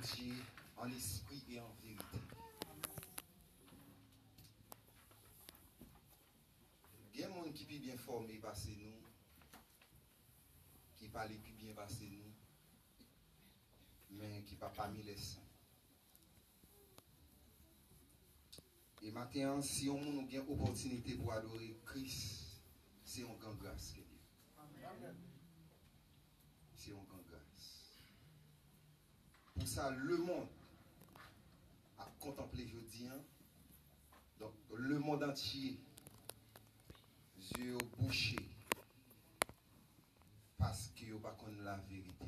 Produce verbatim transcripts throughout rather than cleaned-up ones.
Mache an espri e an verite. Gen moun ki pi byen fòme pase nou, ki pale pi byen pase nou, men ki pa pami lèsan. E maten an, si yon moun ou gen opòtinite pou adore Kris, se yon gran gras ke li ye. Se yon gran gras. Pou sa, lemonn ap kontanple jodi an. Donk, lemonn antye, zye yo bouche, paske yo pa konn laverite.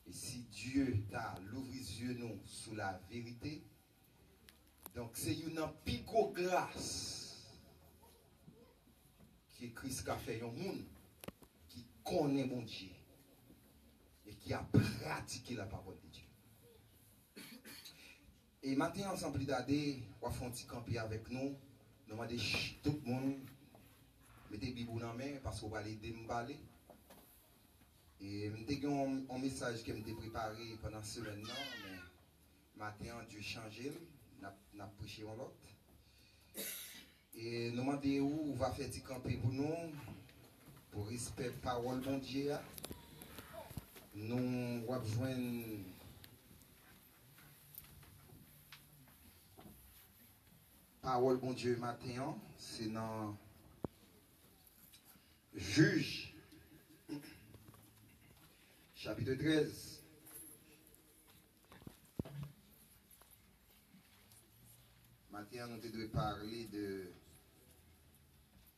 E si Dye ta louvri zye nou sou laverite, donk, se youn nan pi gwo gras ke Kris ka fè yon moun ki konnen Bondye e ki ap pratike lapawòl de Dye. E maten an, san pli tade, w ap fè yon ti kanpe avèk nou. Nou mande ch-, tout moun mete Bib ou nan men, paske w pral ede m pale. E m te gen yon, yon mesaj ke m te prepare pandan semèn nan, men maten an, Dye chanje l. N ap, n ap preche yon lòt. E nou mande ou, ou va fè ti kanpe pou nou, pou respè pawòl Bondye a. Nou, w ap jwenn pawòl Bondye maten an, se nan Jij, chapit trèz. Maten an, nou te dwe pale de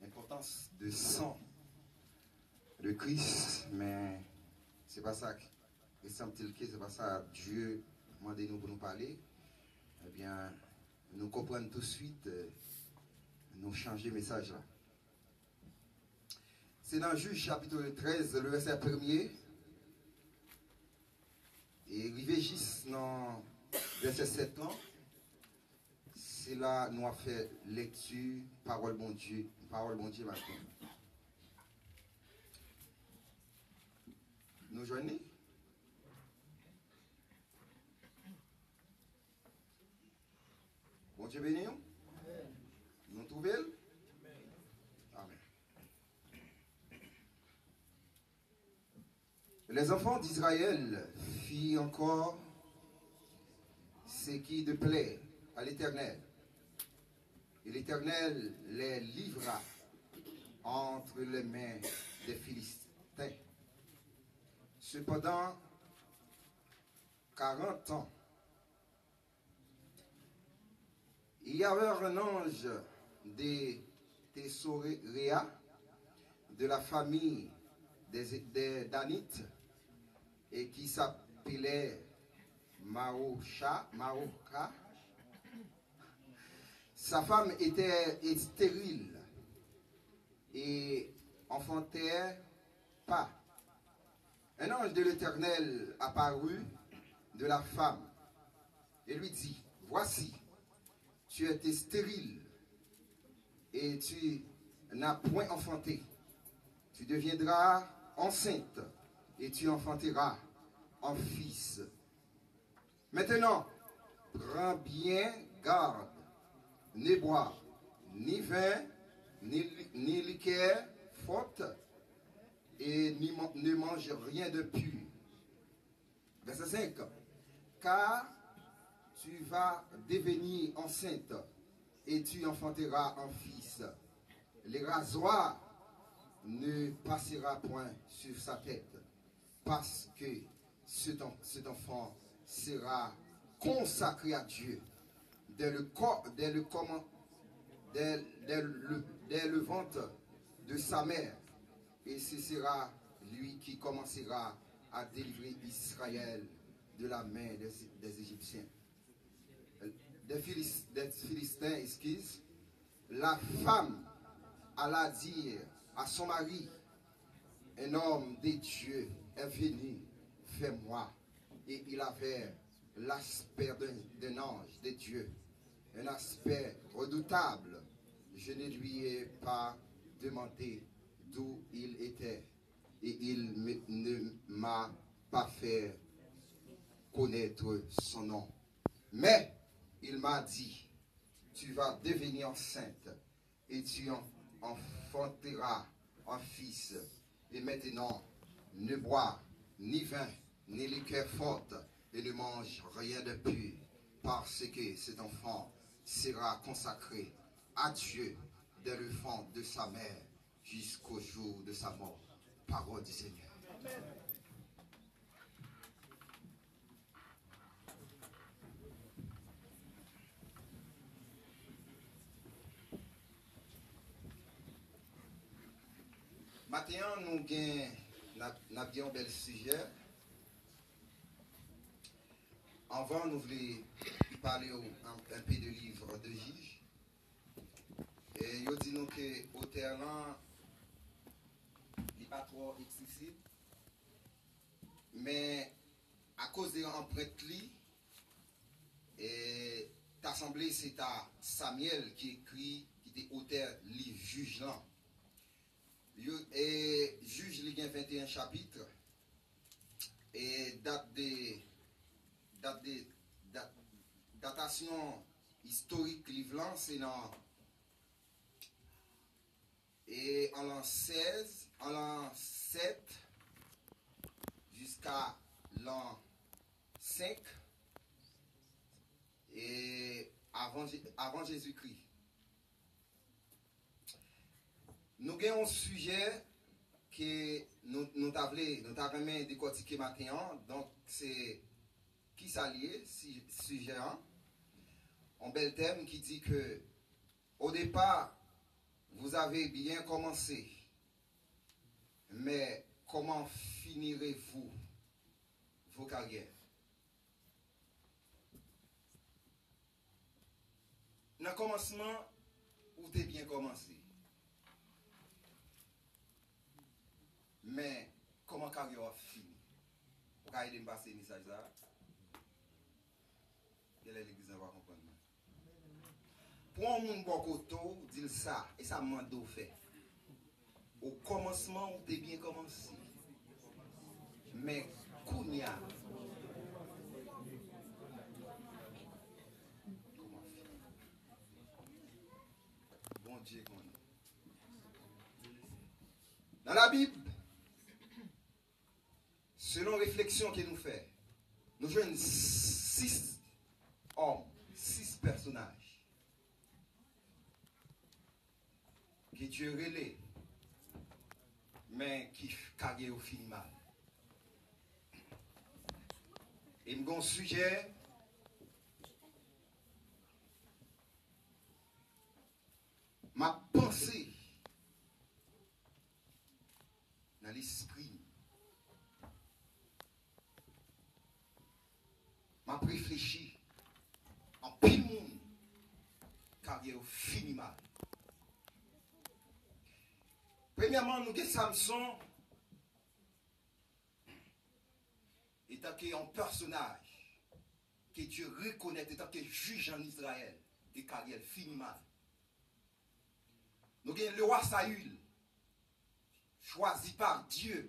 enpòtans de san de Kris, men se pa sa k-, il semble-t-il que se pa sa Dye mande nou pou nou pale. Ebyen, nou konprann touswit, eh, nou chanje mesaj la. Se nan Jij chapit trèz, le vèsè premye, e rive jis nan vèsè sèt lan. Se la nou ap fè lekti pawòl Bondye, pawòl Bondye maten. Nou jwenn li? Bondye beni w. Nou twouve l? Amèn. Les enfants d'Israël firent encore ce qui déplaît à l'Éternel, et l'Éternel les livra entre les mains des Philistins. Cependant, quarante ans, il y avait un ange de Tsoréa, de la famille des, des Danites, et qui s'appelait Maocha, Maocha. Sa femme était stérile et enfantait pas. Un ange de l'Éternel apparut de la femme et lui dit, voici, tu es stérile et tu n'as point enfanté. Tu deviendras enceinte et tu enfanteras un fils. Maintenant, prends bien garde, ne bois ni vin, ni, ni liqueur forte, et ni, ne mange rien de pur. Verset cinq. Car tu vas devenir enceinte et tu enfanteras un fils. Le rasoir ne passera point sur sa tête, parce que cet, cet enfant sera consacré à Dieu dès le, dès le, dès, dès le, dès le ventre de sa mère, et ce sera lui qui commencera à délivrer Israël de la main des, des Égyptiens. Des Philis-, des Philistins, excuse. La femme alla dire à son mari, un homme de Dieu est venu vers moi, et il avait l'aspect d'un, d'un ange de Dieu, un aspect redoutable. Je ne lui ai pas demandé d'où il était, et il me, ne m'a pas fait connaître son nom. Mais il m'a dit, tu vas devenir enceinte et tu en- enfanteras un fils. Et maintenant, ne bois ni vin, ni liqueur forte, et ne mange rien de pur, parce que cet enfant sera consacré à Dieu dès le ventre de sa mère jusqu'au jour de sa mort. Parole du Seigneur. Maten an, nou gen, n ap, n ap gen yon bèl sijè. Anvan, nou vle pale w un, un peu de livre de Jij. E yo di nou ke otè lan, li pa twò eksplisit, men akoz de anprent li, e ta sanble se ta Samyèl ki ekri, ki te otè liv Jij lan. Yo, e, Jij li gen venteyen chapit, e dat de, dat de, dat, datasyon istorik liv lan se nan, e, an lan sèz, an lan sèt, jiska lan senk, e, avan Je- avan Jezikri. Nou gen yon sijè ke nou, nou ta vle, nou ta renmen dekòtike maten an. Donk, se kisa l ye, si- sijè an? Yon bèl tèm ki di ke, au départ, vous avez bien commencé, mais comment finirez-vous vos carrières? Nan kòmansman, ou te byen kòmanse. Men, kòman karyè w ap fini? Ou ka ede m pase mesaj sa a? Genlè legliz lan pa konprann mwen. Pran yon moun bò kote w, di l sa, e sa m mande w fè. O kòmansman, ou te byen kòmanse. Men kounye a, kòman fè? Bondye konnen. Nan Labib, selon refleksyon ke nou fè, nou jwenn sis òm, sis pèsonaj ke Dye rele, men ki f- karyè yo fini mal. E m gen yon sijè, m ap panse nan lespri m. M ap reflechi. Anpil moun, karyè yo fini mal. Premyèman, nou gen Samson, etanke yon pèsonaj ke Dye rekonèt etanke jij ann Izrayèl, e karyè l fini mal. Nou gen lewa Sayil, chwazi pa Dye.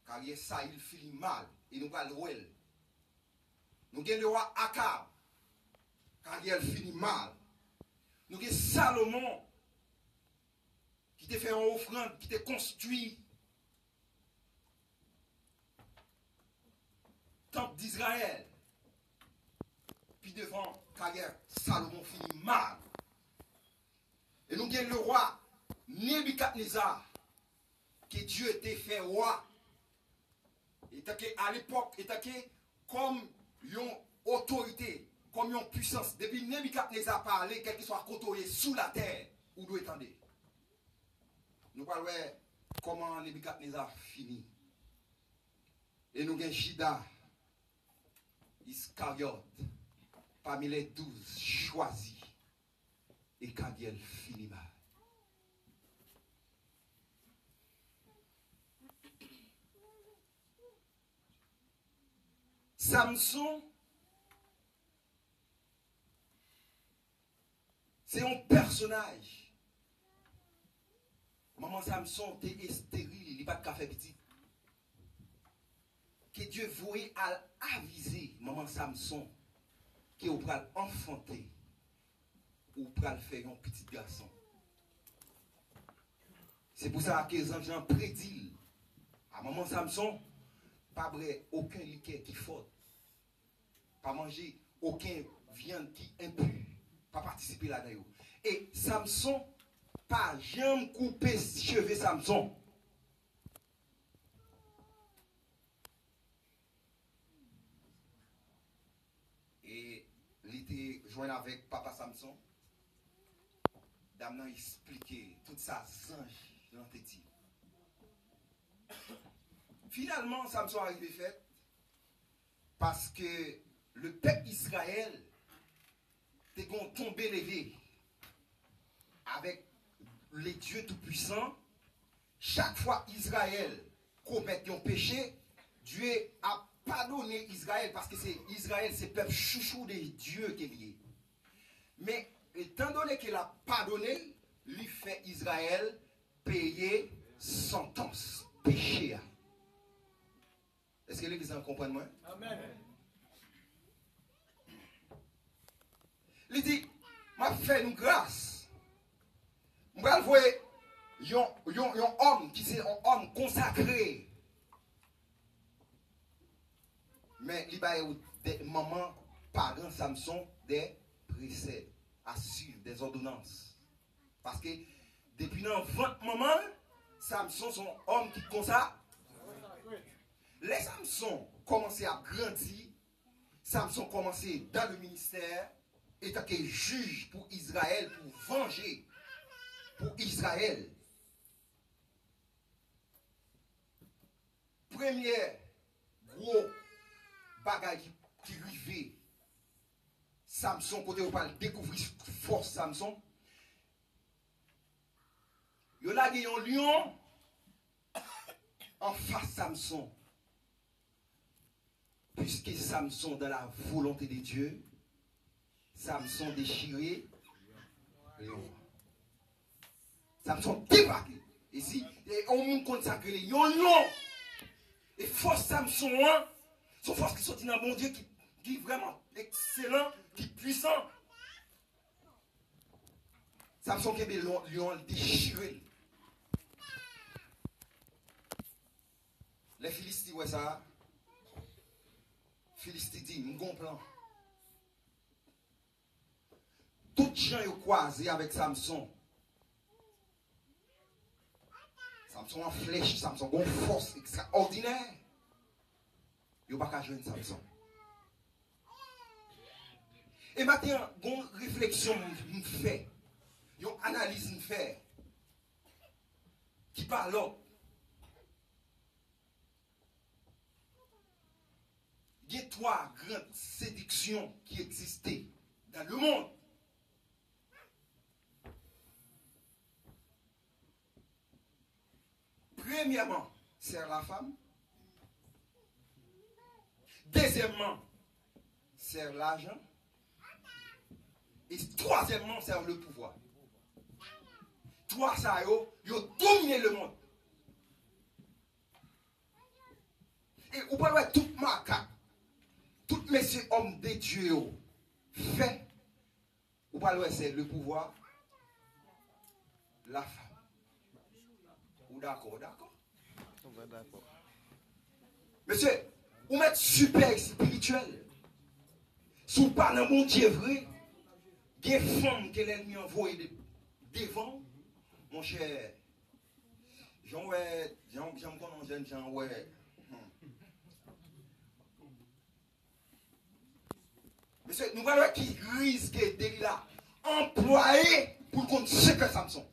Karyè Sayil fini mal, e nou pral wè l. Nou gen lewa Akab, karyè l fini mal. Nou gen Salomon, ki te fè yon ofrann, ki te konstwi tanp Dizrayèl. Pi devan, karyè Salomon fini mal. E nou gen lewa Nebikadneza, ke Dye te fè wa. Etanke, alepòk, etanke kòm yon otorite, kòm yon pisans. Depi Nebikadneza pale, kèlkeswa kote w ye sou latè, ou dwe tande. Nou pral wè kòman Nebikadneza fini. E nou gen Jida Iskaryòt, pami les douze chwazi, e karyè l fini mal. Samson, se yon pèsonaj. Manman Samson te esteril, li pa t ka fè pitit. Ke Dye voye al avize manman Samson ke ou pral anfante, ou pral fè yon pitit gason. Se pou sa ke zanj lan predi l a manman Samson, pa bwè okenn likè ki fò, pa manje okenn vyann ki enpi, pa patisipe ladan yo. E Samson pa janm koupe cheve Samson. E li te jwenn avèk papa Samson. Dam nan esplike tout sa zanj lan te di. Finalman, Samson arive fèt paske le pèp Izrayèl te gen yon tonbe leve avèk le Dye Toupisan. Chak fwa Izrayèl komèt yon peche, Dye ap padone Izrayèl, paske se Izrayèl se pèp chouchou de Dye ke li ye. Men, etandone ke l ap padone l, li fè Izrayèl peye santans peche a. Èske legliz lan konprann mwen? Amèn. Li di, "M ap fè nou gras. M pral voye yon, yon, yon òm ki se yon òm konsakre." Men li bay ou de, manman, paran Samson, de presè a swiv, de zòdonans. Paske depi nan vant manman l, Samson se yon òm ki konsa. Lè Samson kòmanse ap grandi, Samson kòmanse dans le ministère, etanke jij pou Izrayèl, pou vanje pou Izrayèl. Premyè gwo bagay ki, ki rive Samson, kote yo pral dekouvri fòs Samson, yo lage yon lyon anfas Samson. Puisque Samson dans la volonté de Dieu, Samson déchiré lyon. Samson debake. E si e yon moun konn sa k rele yon lyon, e fòs Samson an, se yon fòs ki soti nan Bondye, ki, ki vrèman ekselan, ki pwisan. Samson kenbe lyon, lyon an, l dechire l. Lè Filisti wè sa, Filisti di, "M gon plan." Tout jan yo kwaze avèk Samson. Samson an flèch, Samson gon fòs ekstraòdinè. Yo pa ka jwenn Samson. E maten an, gon refleksyon m, m fè, yon analiz m fè, ki pa lòt. Gen twa gran sediksyon ki egziste dans le monde. Premyèman, c'est la femme. Dezyèmman, c'est l'argent. E twazyèmman, c'est le pouvoir. Twa sa yo, yo domine le monde. E ou pral wè tout makak, tout mesye òm de Dye yo fè, ou pral wè se le pouvoir, la femme. Ou dakò, ou dakò? Mwen dakò. Mesye, ou mèt sipè espirityèl. Si w pa nan Bondye vre, gen fanm ke lènmi an voye de, devan w, monchè, jan w wè, jan, jan m konnen yon jèn jan wè. Hmm. Mesye, nou pral wè ki riz ke Delila anplwaye pou l konn sekrè Samson.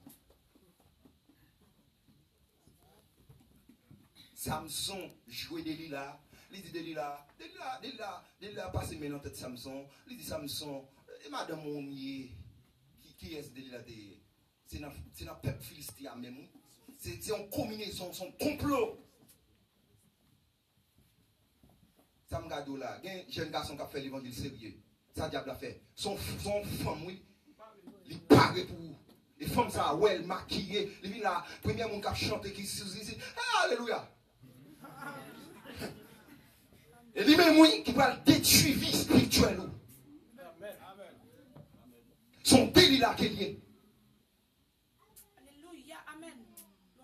Samson jwe Delila. Li di Delila, Delila, Delila, Delila pase men nan tèt Samson. Li di Samson, "E madanm ou m ye?" Ki, kiyès Delila te ye? Se nan, se nan pèp Filisti a menm, wi. Se, se yon konbinezon, se yon konplo. Sa m gade w la, gen jèn gason k ap fè levanjil serye. Sa dyab la fè? Se yon, se yon fanm, wi. Li pare pou ou. E fanm sa a, wè l makiye. Li vin la, premyè moun k ap chante ki sou zizi. Alelouya! E li menm, wi, ki pral detwi vi espirityèl ou. Se yon Delila ke l ye. Alelouya, amèn.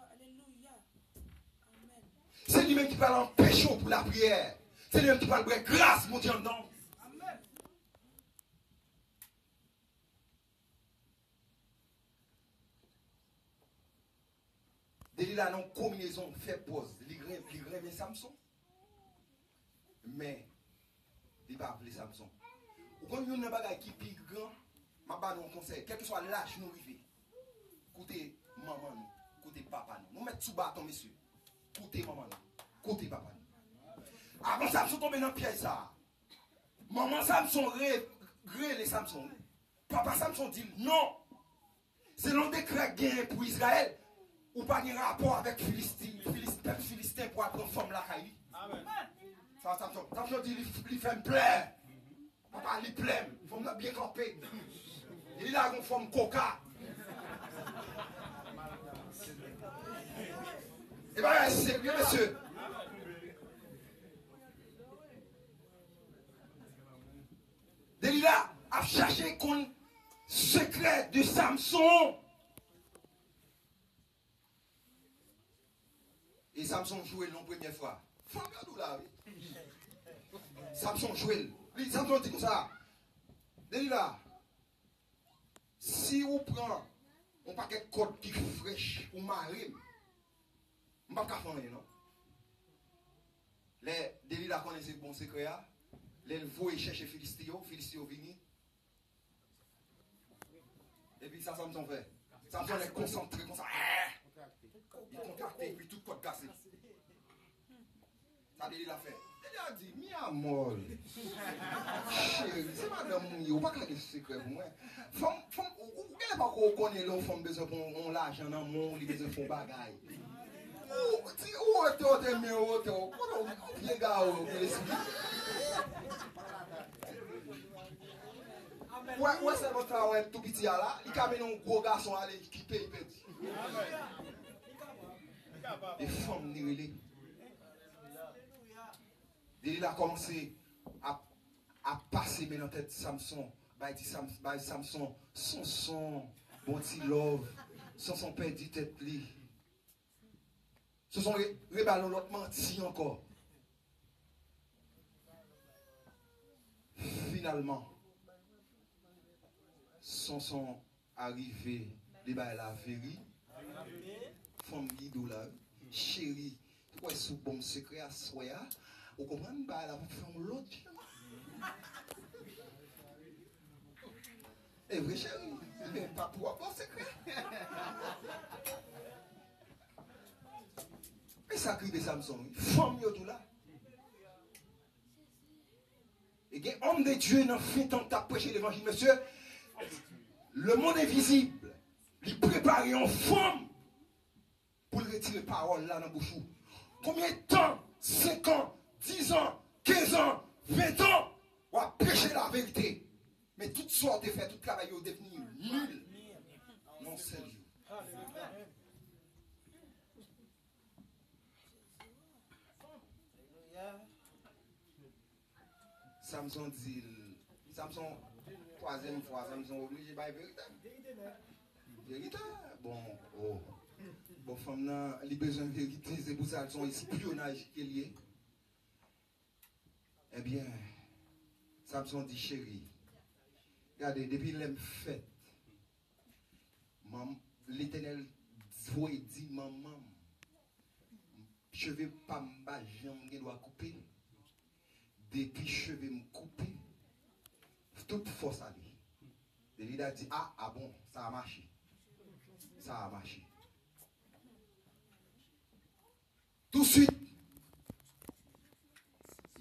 Alelouya. Amèn. Se li menm ki pral anpeche w pou lapriyè. Se li menm ki pral bwè gras Bondye anndan w. Amèn. Delila nan yon konbinezon fè pòz. Li ren, li renmen Samson. Men, li pa vle Samson. Ou konn youn nan bagay ki pi gran, m ap ba nou yon konsèy. Kèlkeswa laj nou rive, koute manman nou, koute papa nou. Nou mèt sou baton, mesye. Koute manman nou, koute papa nou. Avan Samson tonbe nan pyèj sa a, manman Samson re, rele Samson. Papa Samson di l, non. Selon dekrè k genyen pou Izrayèl, ou pa gen rapò avèk Filisti, Filis, pèp Filisten pou al pran fanm lakay li. Sa, Samson, Samson di li, li fè m plè. Papa, li plè m. Fanm nan byen kanpe. Li lage yon fòm koka. E bagay serye, mesye. Delila ap chache konn sekrè de Samson. E Samson jwe l yon premyè fwa. Fanm yo dou la, wi. Samson jwe l. Li, Samson di konsa, Delila, si ou pran yon pakèt kòd ki frèch, ou mare m, m p ap ka fè anyen, non. Lè Delila konnen se bon sekrè a, lè l voye chèche Filisti yo, Filisti yo vini. Epi sa Samson fè. Samson lè konsantre konsa. Eh! Li kontrakte, epi tout kòd kase. Sa Delila fè. Delila di, mi amor. Cheri, se madanm ou ye, ou pa ka gen sekrè pou mwen. Fanm, fanm, ou, ou genlè pako konnen lè yon fanm bezwen pou yon, yon lajan nan men w, li bezwen fè yon bagay. Ou, ti, ou wotè, wotè, men wotè, ou konnen ou, ou byen gare, ou gen lespri. Wè, wè sèvant sa wè tou piti a la, li ka mennen yon gwo gason ale ki peyi pèdi. E fanm li rele. Delila kòmanse ap, ap pase men nan tèt Samson, bay ti Sam, bay Samson, Sonson, bon ti love, Sonson pèdi tèt li. Sonson re, rebal yon lòt manti ankò. Finalman, Sonson arive, li bay la veri. Fanm li dou la, cheri, ou wè si w ban m sekrè aswè a, ou konprann, bagay la pou fè yon lòt jan. E vre, cheri, men pa pou w ap ban sekrè. Men sa k rive Samson, wi. Fanm yo tou la. E gen homme de Dieu nan fin tan k t ap preche levanjil, mesye. Le monde invisible, li prepare yon fanm pou l retire pawòl la nan bouch ou. Konbyen tan, senk an, diz an, kenz an, ven an, w ap preche laverite. Men tout sa w te fè, tout travay yo devni nil nan sèl jou. Samson di l, Samson, twazyèm fwa, Samson oblije bay verite. Verite? Bon, oh. Bon, fanm nan, li bezwen verite, se pou sa l se yon espyonaj ke l ye. Ebyen, Samson di, cheri, gade, depi lè m fèt, manm, Letènèl voye di manman m, cheve pa m pa janm gen dwa koupe. Depi cheve m koupe, tout fòs ale. Delila di, a, a bon, sa a mache. Sa a mache. Touswit,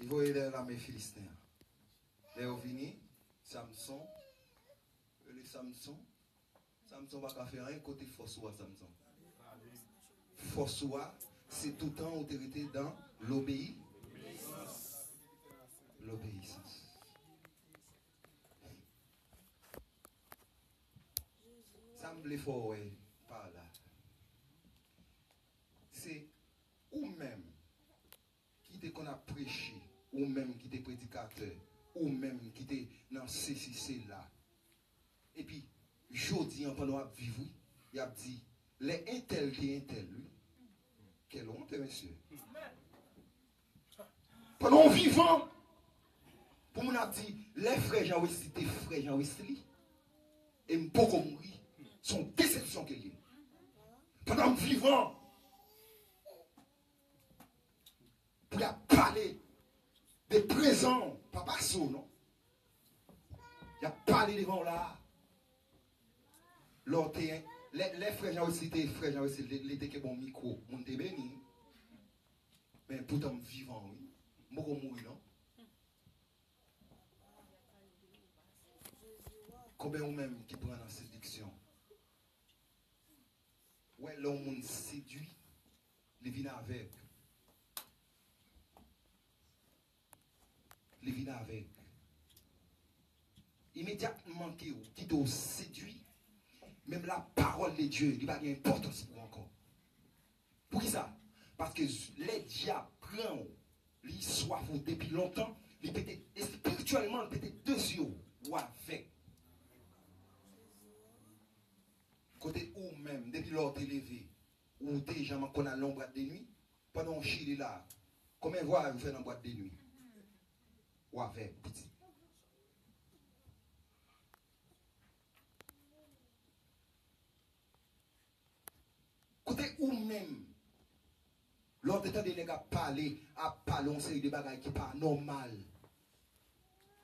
li voye lè lame Filisten an. Lè yo vini, Samson, rele Samson. Samson pa ka fè anyen, kote fòs ou a, Samson? Fòs ou a, se toutan ou te rete dan lobeyi-, lobeyisans. Sa m vle fè w wè pa la, se ou menm ki te konn ap preche Ou menm ki te predikatè, ou menm ki te nan sesi sela. Epi, jodi an, pandan w ap viv, wi, y ap di, lè entèl te entèl, wi. Quelle honte, mesye. Pandan w vivan, pou moun ap di, lè frè Jan Wesli te frè Jan Wesli, e m poko mouri, se yon desepsyon ke l ye. Pandan m vivan, pou y ap pale de prezan w, pa pase w non. Y ap pale devan w la. Lè w te, lè, lè frè Jan Wesli te frè Jan Wesli, li, li te kenbe yon mikwo, moun te beni. Men poutan m vivan, wi. M poko mouri non. Konbyen ou menm ki pran nan sediksyon? Ou wè, lè yon moun sedui, li vin avèg. Li vin avèg. Imedyatman ke w kite w sedui, menm la parole de Dieu, li pa gen enpòtans pou ou ankò. Poukisa? Paske lè dyab pran w, li swaf ou depi lontan, li pete, espirityèlman, li pete de zye w, ou avèg. Kote ou menm, depi lè w te leve, ou te janm konn al nan yon bwat de nwi? Pandan w chili la, konbyen vwayaj ou fè nan bwat de nwi? Ou avèg, pitit. Kote ou menm, lè w te tande nèg ap pale, ap pale yon seri de bagay ki pa nòmal.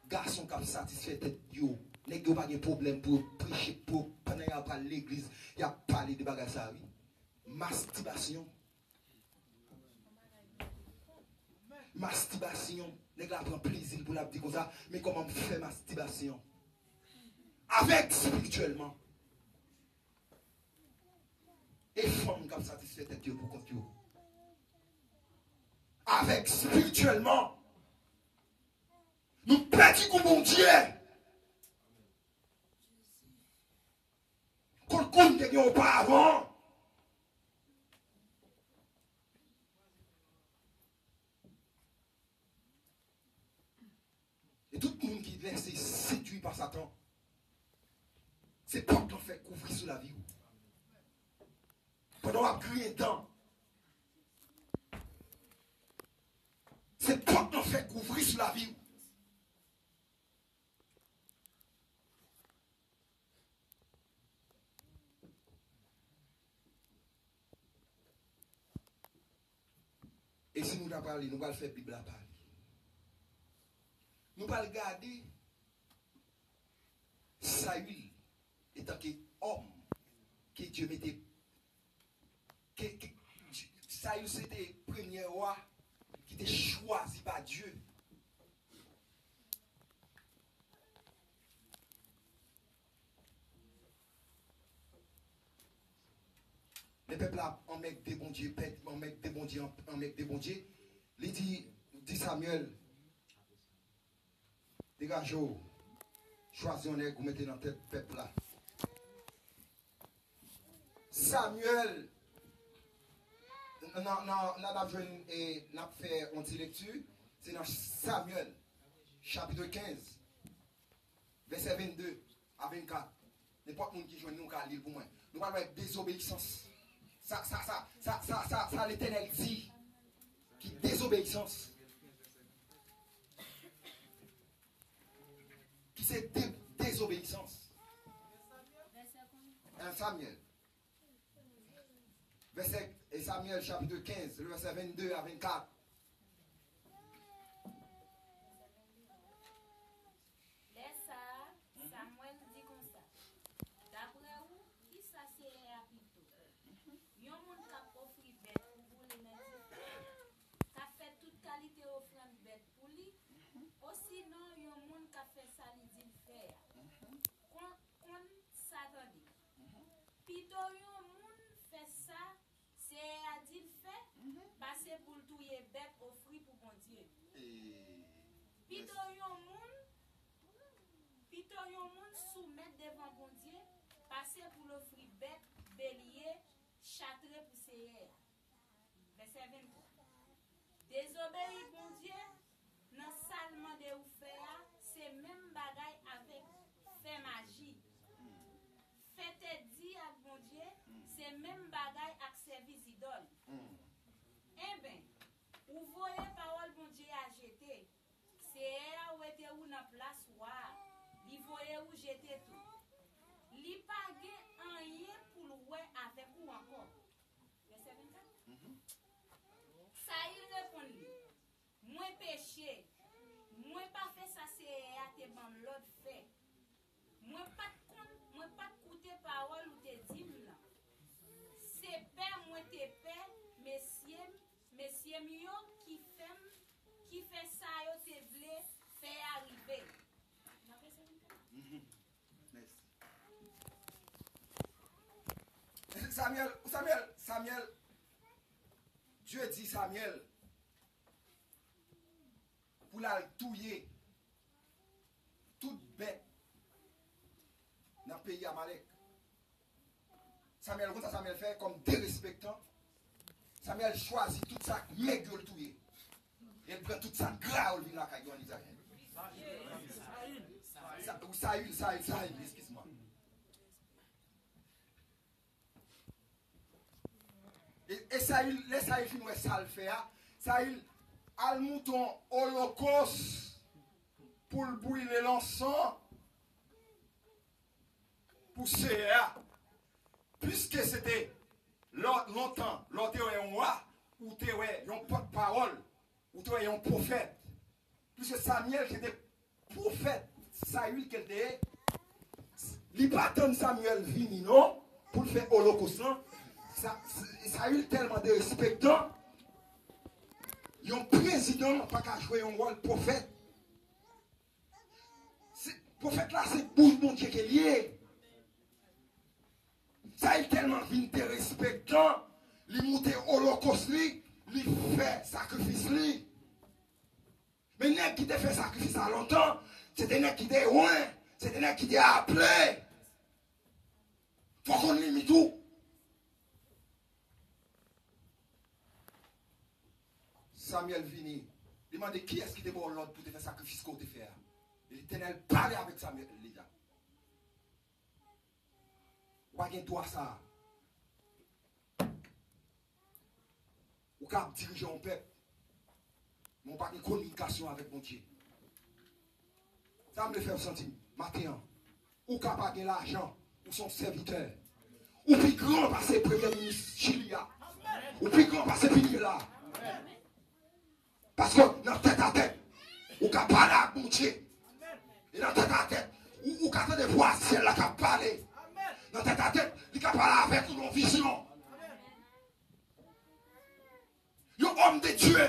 Gason k ap satisfè tèt yo, nèg yo pa gen pwoblèm pou yo preche, pou yo, pandan y ap al legliz, y ap pale de bagay sa, wi. Mastibasyon. Mastibasyon. Nèg la pran plezi l pou l ap di konsa, men kòman m fè mastibasyon? Avèg espirityèlman. E fanm k ap satisfè tèt yo pou kont yo. Avèg espirityèlman. Nou pèdi gou Bondye. Kot gou n te gen oparavan. E tout moun ki lèse sedui pa Satan, se pòt lanfè k ouvri sou lavi w. Pandan w ap griyen dan, se pòt lanfè k ouvri sou lavi w. E si nou ta pale, nou pral fè Bib la pale. Nou pral gade Sayil, etanke òm ke Dye mete, ke, ke, Sayil se te premye wa ki te chwazi pa Dye. Lè pèp la anmègde Bondye, pèp anmègde Bondye, an-, anmègde Bondye, li di, di Samyèl, degaje w, chwazi yon nèg ou mete nan tèt pèp la. Samyèl, nan, nan, nan, n ap jwenn, e, n ap fè yon ti lekti, se nan Samyèl, chapit kenz, vèsè vennde a vennkat. Nenpòt moun ki jwenn li, ou ka li l pou mwen. Nou pral wè dezobeyisans. Sa, sa, sa, sa, sa, sa, sa Letènèl di ki dezobeyisans. Ki se de-, dezobeyisans. An Samyèl. Vèsè, e Samyèl chapit kenz, le vèsè vennde a vennkat. Lè sa a, Samwèl di konsa, daprè ou, kisa Seyè a pito? Yon moun k ap ofri bèt pou boule nan dife, k ap fè tout kalite ofrann bèt pou li, osinon yon moun k ap fè sa li di l fè a? Kon, konn sa tande. Pito yon moun fè sa Seyè a di l fè, pase pou l touye bèt ofri pou Bondye. Pito yon moun, pito yon moun soumèt devan Bondye, pase pou l ofri bèt belye chatre pou Seyè a. Vèsè venntwa. Dezobeyi Bondye Te ou fè a, se menm bagay avèk fè maji. Fè tèt di ak Bondye, se menm bagay ak sèvi zidòl. Enben, ou voye pawòl Bondye a jete. Seyè a wete ou nan plas wa a, li voye ou jete tou. Li pa gen anyen pou l wè avèk ou ankò. Vèsè vennkat. Sayil reponn li, mwen peche, mwen pa fè sa Seyè a te ban m lòd fè. Mwen pa t konn, mwen pa t koute pawòl ou te di m nan. Se pè mwen te pè mesye m, mesye m yo ki fè m, ki fè sa yo te vle fè a rive. Mèsi. Samuel, Samuel, Samuel, Dye di Samuel pou l al touye tout bèt nan peyi Amalèk. Samuel, konn sa Samuel fè kòm derespektan? Samuel chwazi tout sa k mèg yo l touye. E l pran tout sa k gra yo l vin lakay yo ann Izrayèl. Sa- Sayil, Sayil, Sayil, eskiz mwen. E, e Sayil, lè Sayil fin wè sa l fè a, Sayil al moute yon olokòs pou l brile lansan pou Seyè a. Piske se te lò, lontan, lè w te wè yon wa, ou te wè yon pòtpawòl, ou te wè yon pwofèt. Piske Samyèl ki te pwofèt Sayil ke l te ye, li pa tann Samyèl vini non pou l fè olokòs lan. Sa, Sayil tèlman derespektan, yon prezidan pa ka jwe yon wòl pwofèt. Se, pwofèt la se bouch Bondye ke l ye. Sayil tèlman vin derespektan, li moute olokòs li, li fè sakrifis li. Men nèg ki te fè sakrifis la lontan, se te nèg ki te wen, se te nèg ki te aple. Fò w konn limit ou. Samyèl vini, li mande kiyès ki te ba w lòd pou te fè sakrifis ke w te fè a. E Letènèl pale avèk Samyèl, Elija. Ou pa gen dwa sa a. Ou ka ap dirije yon pèp, men ou pa gen kominikasyon avèk Bondye. Sa m vle fè w santi maten an. Ou ka pa gen lajan, ou se yon sèvitè. Ou pi gran pase premye minis Chili a. Ou pi gran pase Pinela. Paske nan tèt a tèt, ou ka pale ak Bondye. E nan tèt a tèt, ou, ou ka tande vwa syèl la k ap pale. Nan tèt a tèt, li ka pale avèk ou nan vizyon. Yon òm de Dye.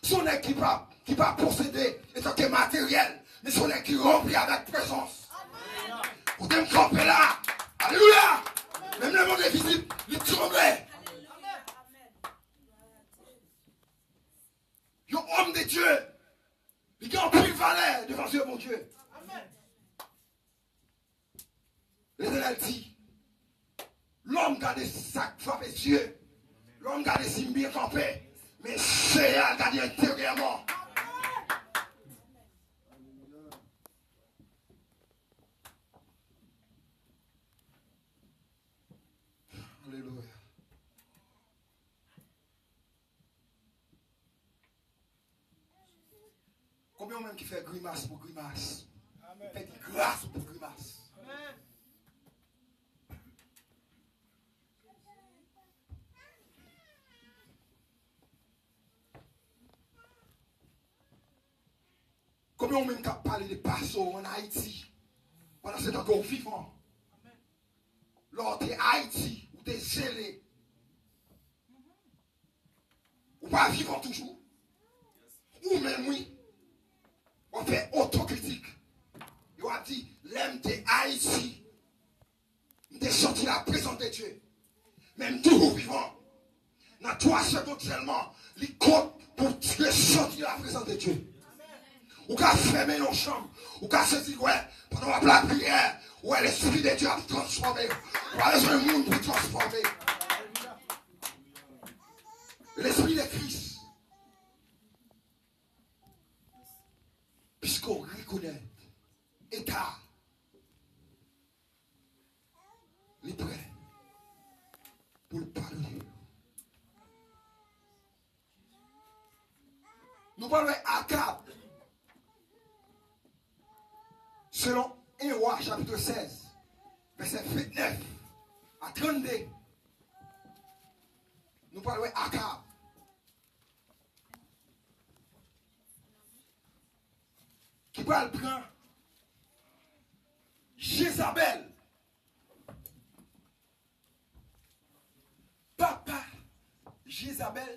Se yon nèg ki pa, ki pa posede etanke materyèl, men se yon nèg ki ranpli avèk prezans. Kote m kanpe la, alelouya! Menm lemonn envizib, li tranble. Yon òm de Dye, li gen anpil valè devan zye Bondye. Letènèl di, lòm gade sa k frape zye, lòm gade si m byen kanpe, men Seyè a gade enteryèman. Alelouya. Konbyen w menm ki fè grimas pou grimas? Ou pèdi gras pou grimas. Konbyen w menm k ap pale de pase w ann Ayiti pandan se tan ke w vivan? Lè w te Ayiti, ou te jele. Ou pa vivan toujou. Ou menm, wi. W ap fè otokritik. E w ap di, lè m te Ayiti, m te santi laprezans de Dye. Men m toujou vivan. Nan twa segonn sèlman, li kont pou w santi laprezans de Dye. Ou ka fèmen yon chanm, ou ka sezi wè, pandan w ap lapriyè, ou wè Lespri de Dye ap transfòme. Ou pa bezwen moun pou transfòme. Lespri de Kris. Nou pral wè Akab. Selon en Wa chapit sèz, vèsè vennèf a trannde, nou pral wè Akab ki pral pran Jezabèl. Papa Jezabèl,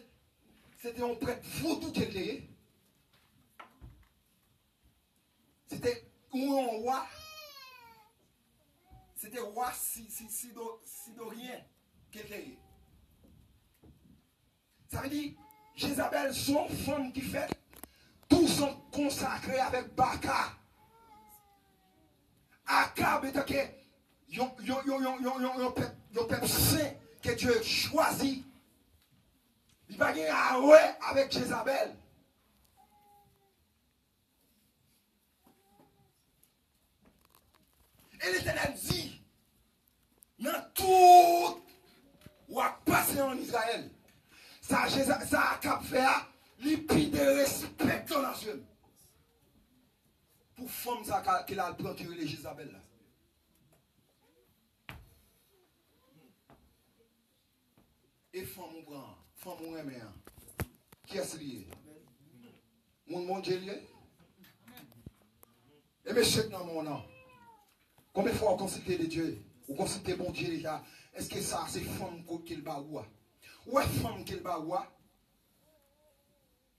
se te yon prèt vodou ke l te ye. Se te yon wa. Se te wa si, si, sido, sidoryen ke l te ye. Sa vle di, Jezabèl se yon fanm ki fèt tou son konsakre avèk Baka. Akab, etanke yon, yon, yon pèp, yon pèp sen ke Dye chwazi, li pa gen a wè avèk Jezabèl. E Letènèl di, nan tout w ap pase ann Izrayèl, sa Jeza-, sa Akab fè a, li pi derespektan nan zye m. Pou fanm sa ka, ke l al pran ki rele Jezabèl la. E fanm ou pran an, fanm ou renmen an, kiyès li ye? Moun Bondye li ye? E mesye k nan men w nan. Konbyen fwa ou konsilte de Dye? Ou konsilte Bondye deja? Èske sa se fanm ko-, ke l ba ou a? Ou wè fanm ke l ba ou a?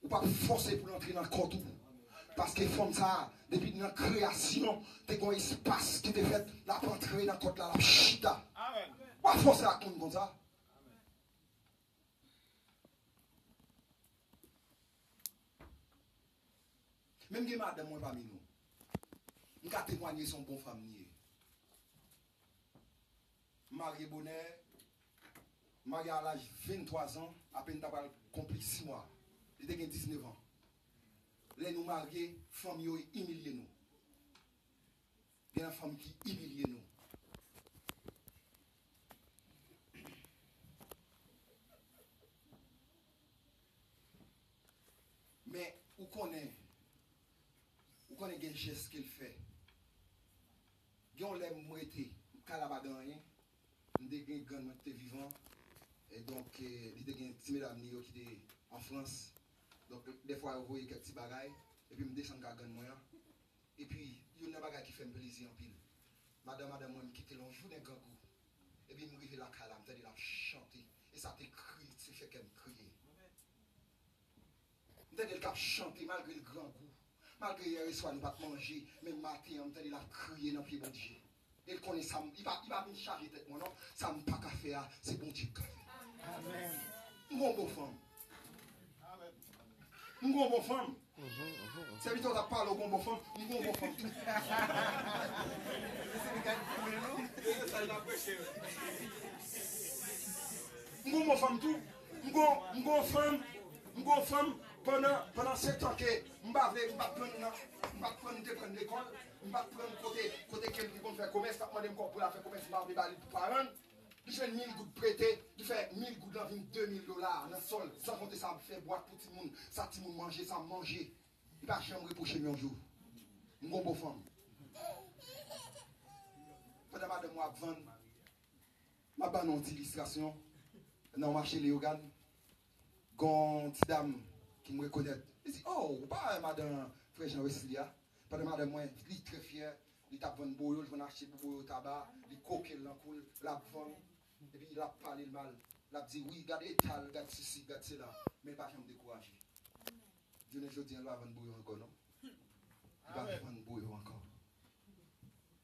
Ou p ap fòse pou l antre nan kò tou. Paske fanm sa a, depi nan kreyasyon, te gon espas ki te fèt, l ap antre nan kò la, l ap chita. Ou pa fòse ak moun konsa. Menm gen madanm mwen pami nou. M ka temwanye se yon bon fanm li ye. M marye bonè, m marye a laj venntwa zan, apèn ta pral konpli sis mwa. Li te gen diznèf an. Lè nou marye, fanmi yo imilye nou. Gen nan fanmi ki imilye nou. Men, ou konnen, ou konnen gen jès ke l fè. Gen yon lè m rete, kay la pa gen anyen. M te gen grann mwen ki te vivan. E donk, eh, li te gen ti medam li yo ki te an Frans. Donk, dèfwa yo voye kèk ti bagay. Epi m desann kay grann mwen an. Epi, youn nan bagay ki fè m plezi anpil, madanm, madanm mwen, m kite l yon jounen grangou. Epi m rive lakay la, m tande l ap chante. E sa te kri, se fè kè m kriye. M tande l k ap chante malgre l grangou. Malgre yè swa nou pa t manje, men maten an, m tande l ap kriye nan pye Bondye. E l konnen sa m, li pa, li pa vin chaje tèt mwen non. Sa m pa ka fè a, se Bondye k ka fè. Amèn. M gon bon fanm. M gon bon fanm. Sèvitè w t ap pale, w gon bon fanm. M gon bon fanm tou. M gon bon fanm tou. M gon, m gon fanm. M gon fanm. Pandan, pandan setan ke m pa vle, m pa t pran nan, m pa t pran, m te pran lekòl, m pa t pran kote, kote ke m te konn fè komès, t ap mande m kòb pou l al fè komès, m pa vle ba li pou paran l. Li jwenn mil goud prete, li fè mil goud lan vin de mil dola nan sòl, san konte sa m fè bwat pou timoun, sa timoun manje, sa m manje. Li pa janm repwoche m yon jou. M gon bon fanm. Pandan madanm mwen ap vann, m ap ba nou yon ti ilistrasyon. Nan yon mache Leyogàn, gon ti dam ki m rekonèt. Li di, "Oh, ou pa madanm frè Jean Wesley a?" Pandan madanm mwen, li trè fyè, li t ap vann boyo, li konn achte boyo taba, li koke l nan kou l, l ap vann, epi l ap pale l mal. L ap di, "Wi, gad eta l, gad sesi, gad sela." Men l pa janm dekouraje. Jounen jodi a, l pa vann boyo ankò, non. Li pa vann boyo ankò.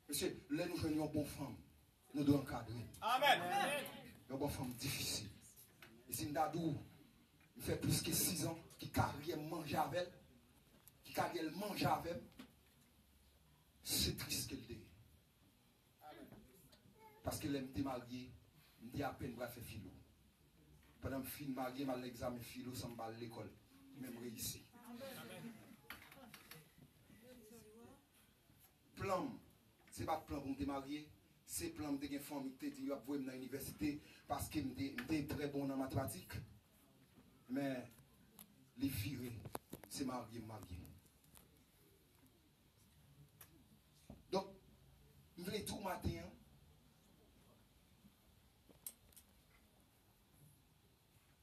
Mesye, lè nou jwenn yon bon fanm, nou dwe ankadre l. Amèn. Yon bon fanm difisil. E si m ta di w, m fè plis ke sizan ki karyè m manje avè l, ki karyè l manje avè m, se tris ke l te ye. Paske lè m te marye, m te apèn pral fè filo. Pandan m fin marye, m al egzamen filo san m pa al lekòl. Men m reyisi. Plan m, se pa t plan pou m te marye, se plan m te gen fanmi ki te di yo ap voye m nan inivèsite paske m te, m te trè bon nan matematik. Men, li vire. Se marye, m marye. Donk, m vle di w maten an,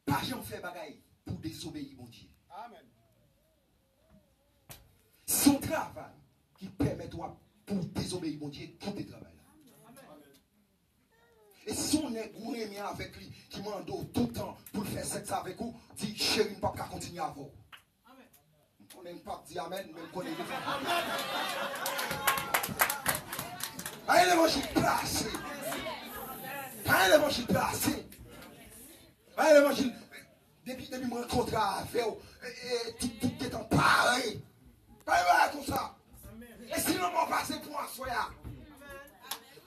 pa janm fè bagay pou dezobeyi Bondye. Amèn. Si yon travay ki pèmèt w ap, pou w dezobeyi Bondye, kite travay la. Amèn. E si yon nèg ou renmen avèk li, ki mande w toutan pou l fè sèks avèk ou, di, cheri, m p ap ka kontinye avè w. M konnen m p ap di amèn, men m konnen li fè amèn. Pa gen levanjil plase. Pa gen levanjil plase. Pa gen levanjil. Depi, depi m rankontre avè w, e, e, tout, tout gentan pare. Pa gen bagay konsa. E si lanmò pase pou aswè a,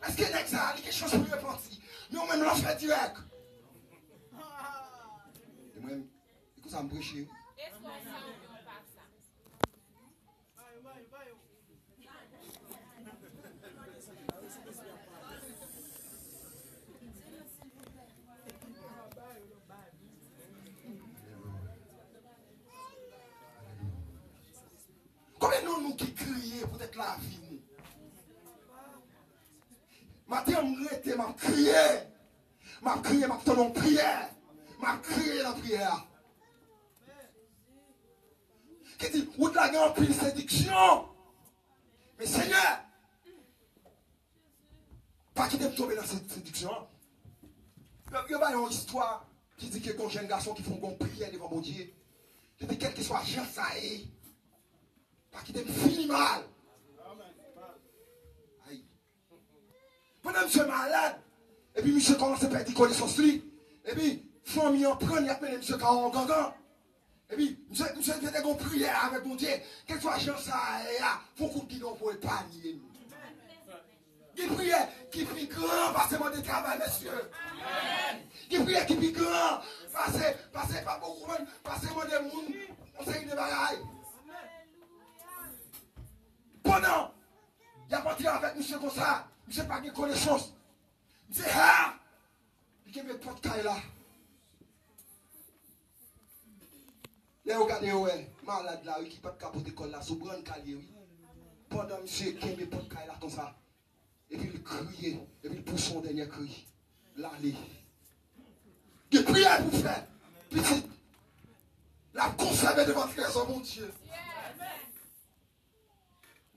èske nèg sa a, li gen chans pou l repanti? Men ou menm, lanfè dirèk. E mwen, e konsa m preche. Konbyen nan nou ki kriye poutèt lavi nou? Maten an, m rete, m ap kriye. M ap kriye, m ap tande yon priyè. M ap kriye nan priyè a. Ki di, wout la gen anpil sediksyon. Men Senyè, pa kite m tonbe nan sed-, sediksyon an. Yo, yo bay yon istwa ki di ke gon jèn gason ki fè yon priyè devan Bondye. Li di, kèlkeswa jan sa ye, pa kite m fini mal. Ay. Pandan misye malad, epi misye kòmanse pèdi konesans li, epi fanmi an pran l, y ap mennen misye kay yon gangan. Epi misye, misye te gen yon priyè avèk Bondye, kèlkeswa jan sa ye a, fè yon kout gidon pou epanye m. Gen priyè ki pi gran pase mande travay, mesye. Gen priyè ki pi gran pase, pase, pa bon, ou konprann, pase mande moun yon seri de bagay. Pandan y ap antre avèk misye konsa, misye pa gen konesans. Misye, ha! Li kenbe pòt kay la. Lè yo gade, yo wè malad la, wi, ki pa t ka pote kò l la, sou brann kay li ye, wi. Pandan misye kenbe pòt kay la konsa, epi l kriye, epi l pouse yon dènyè kri, l ale. Gen priyè pou fè, pitit. L ap konsève devan trezò Bondye.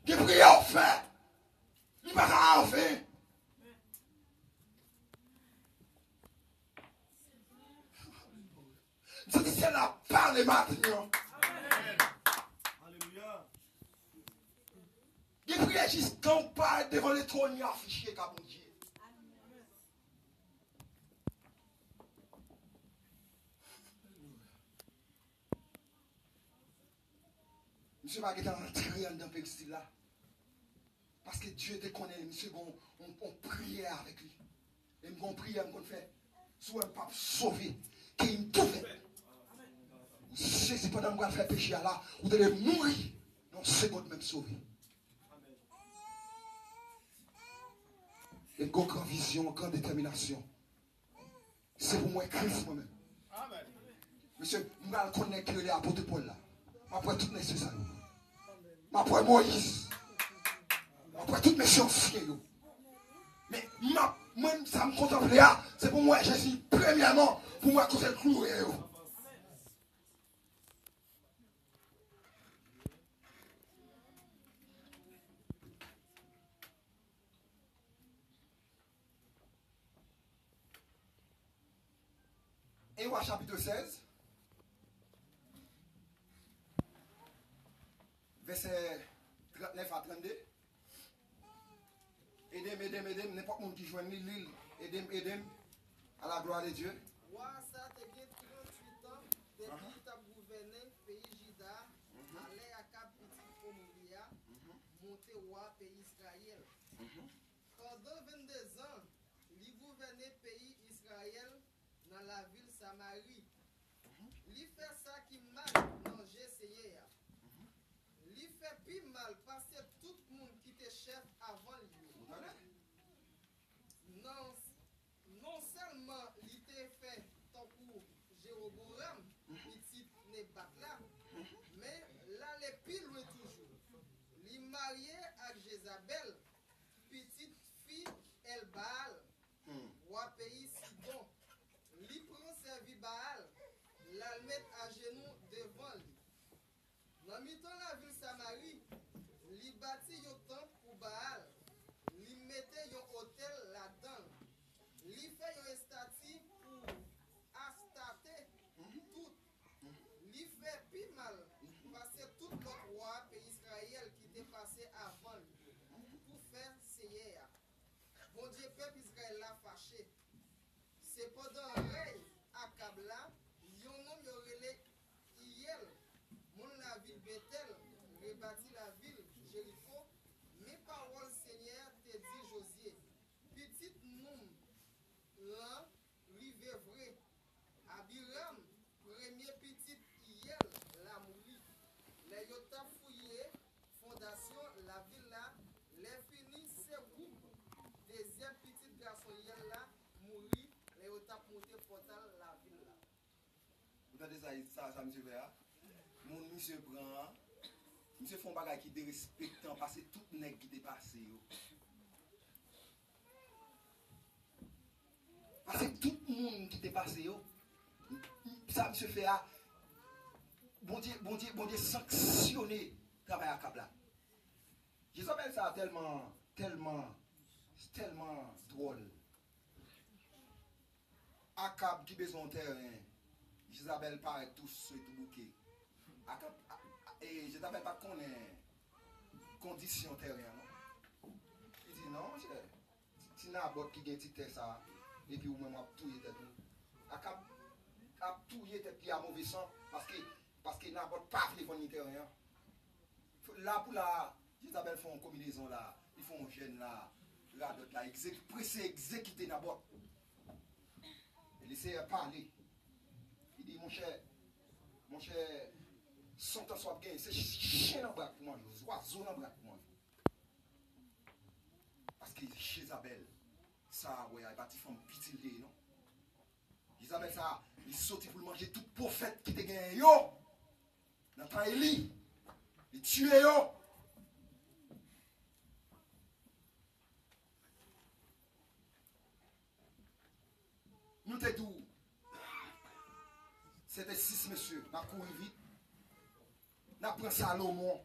Gen priyè w fè, li pa ka anven. M santi syèl la pale maten an. Alelouya. Gen priyè jis kan w parèt devan letwòn li afiche ka Bondye. Misye pa gentan antre anndan peristil la. Paske Dye te konnen misye gon yon, yon priyè avèk li. E m gon priyè m konn fè. Si w wè m p ap sove, ke m tou fè. Ou sezi pandan m pral fè peche a la, ou te dwe mouri nan yon segonn men m sove. E m gon gran vizyon, gran detèminasyon. Se pou m wè Kris mwen menm. Mesye, m pral konn nèg ki rele apot Pòl la. M ap wè tout mesye sa yo. M ap wè Moyiz. M ap wè tout mesye ansyen yo. Men m ap, mwen, sa m kontanple a, se pou m wè Jezi premyèman, pou m wè kote l kloure yo. En Wa chapit sèz, vèsè trannèf a trannde. Ede m, ede m, ede m, nenpòt moun ki jwenn li, li l. Ede m, ede m. À la gloire de Dieu. Wa sa te gen tranntuit an depi li t ap gouvène peyi Jida, a lè Akab pitit Omri a monte wa peyi Izrayèl. Pandan venndezan, li gouvène peyi Izrayèl nan lavil Samari. Li fè sa ki mal nan je Senyè a. Li fè pi mal pase tout moun ki te chèf avan li yo. Non, non sèlman li te fè tankou Jewoboram, pitit Nebat la, men Jezabèl, pitit fi Èlbaal, wa peyi Sidon. Li pran sèvi Baal, l al met ajenou devan li. Nan mitan lavil Samari, li bati yon tanp pou Baal, li mete yon otèl ladan l. Li fè yon estati pou Astarte, tout. Li fè pi mal pase tout lòt wa peyi Izrayèl ki te pase avan li, pou fè Seyè a, Bondye pèp Izrayèl la, fache. Sepandan, rèy Akab la, yon nonm yo rele Iyèl, moun lavil Betèl, rebati lavil Jeriko, men pawòl Senyè a te di Jozye, pitit Noun lan, rive vre. Abiram, premye pitit Iyèl la, mouri. Lè yo t ap fouye fondasyon lavil la, lèfini Segub, dezyèm pitit gason Iyèl la, mouri lè yo t ap monte pòtal lavil la. Ou tande sa, sa, sa misye fè a? Moun misye pran an, misye fè yon bagay ki derespektan pase tout nèg ki te pase yo. Pase tout moun ki te pase yo. Sa misye fè a, Bondye, Bondye, Bondye sanksyone travay Akab la. Jezabèl sa tèlman, tèlman, tèlman dwòl. Akab ki bezwen yon tèren, Jezabèl parèt tou swe, tou bouke. Akab, a, a, e, Jezabèl pa t konnen kondisyon tèren an, non. Li di, "Non, monchè, ti, ti Nabòt ki gen ti tè sa, epi ou menm w ap touye tèt ou." Akab ap touye tèt li a move san, paske, paske Nabòt pa vle vann li tèren an. La pou la, Jezabèl fè yon konbinezon la, li fè yon jèn la, radòt la, egze-, prese egzekite Nabòt. E Lesenyè pale. Li di, "Monchè, monchè, san tan sa w ap genyen, se chen nan bra k pou manje w, zwazo nan bra k pou manje w." Paske Jezabèl, sa a wè a, e pa ti fanm piti l te ye, non. Jezabèl sa a, li soti pou l manje tout pwofèt ki te genyen yo. Nan tan Eli, li tiye yo. Nou te di w, se te sis mesye, n ap kouri vit. N ap pran Salomon,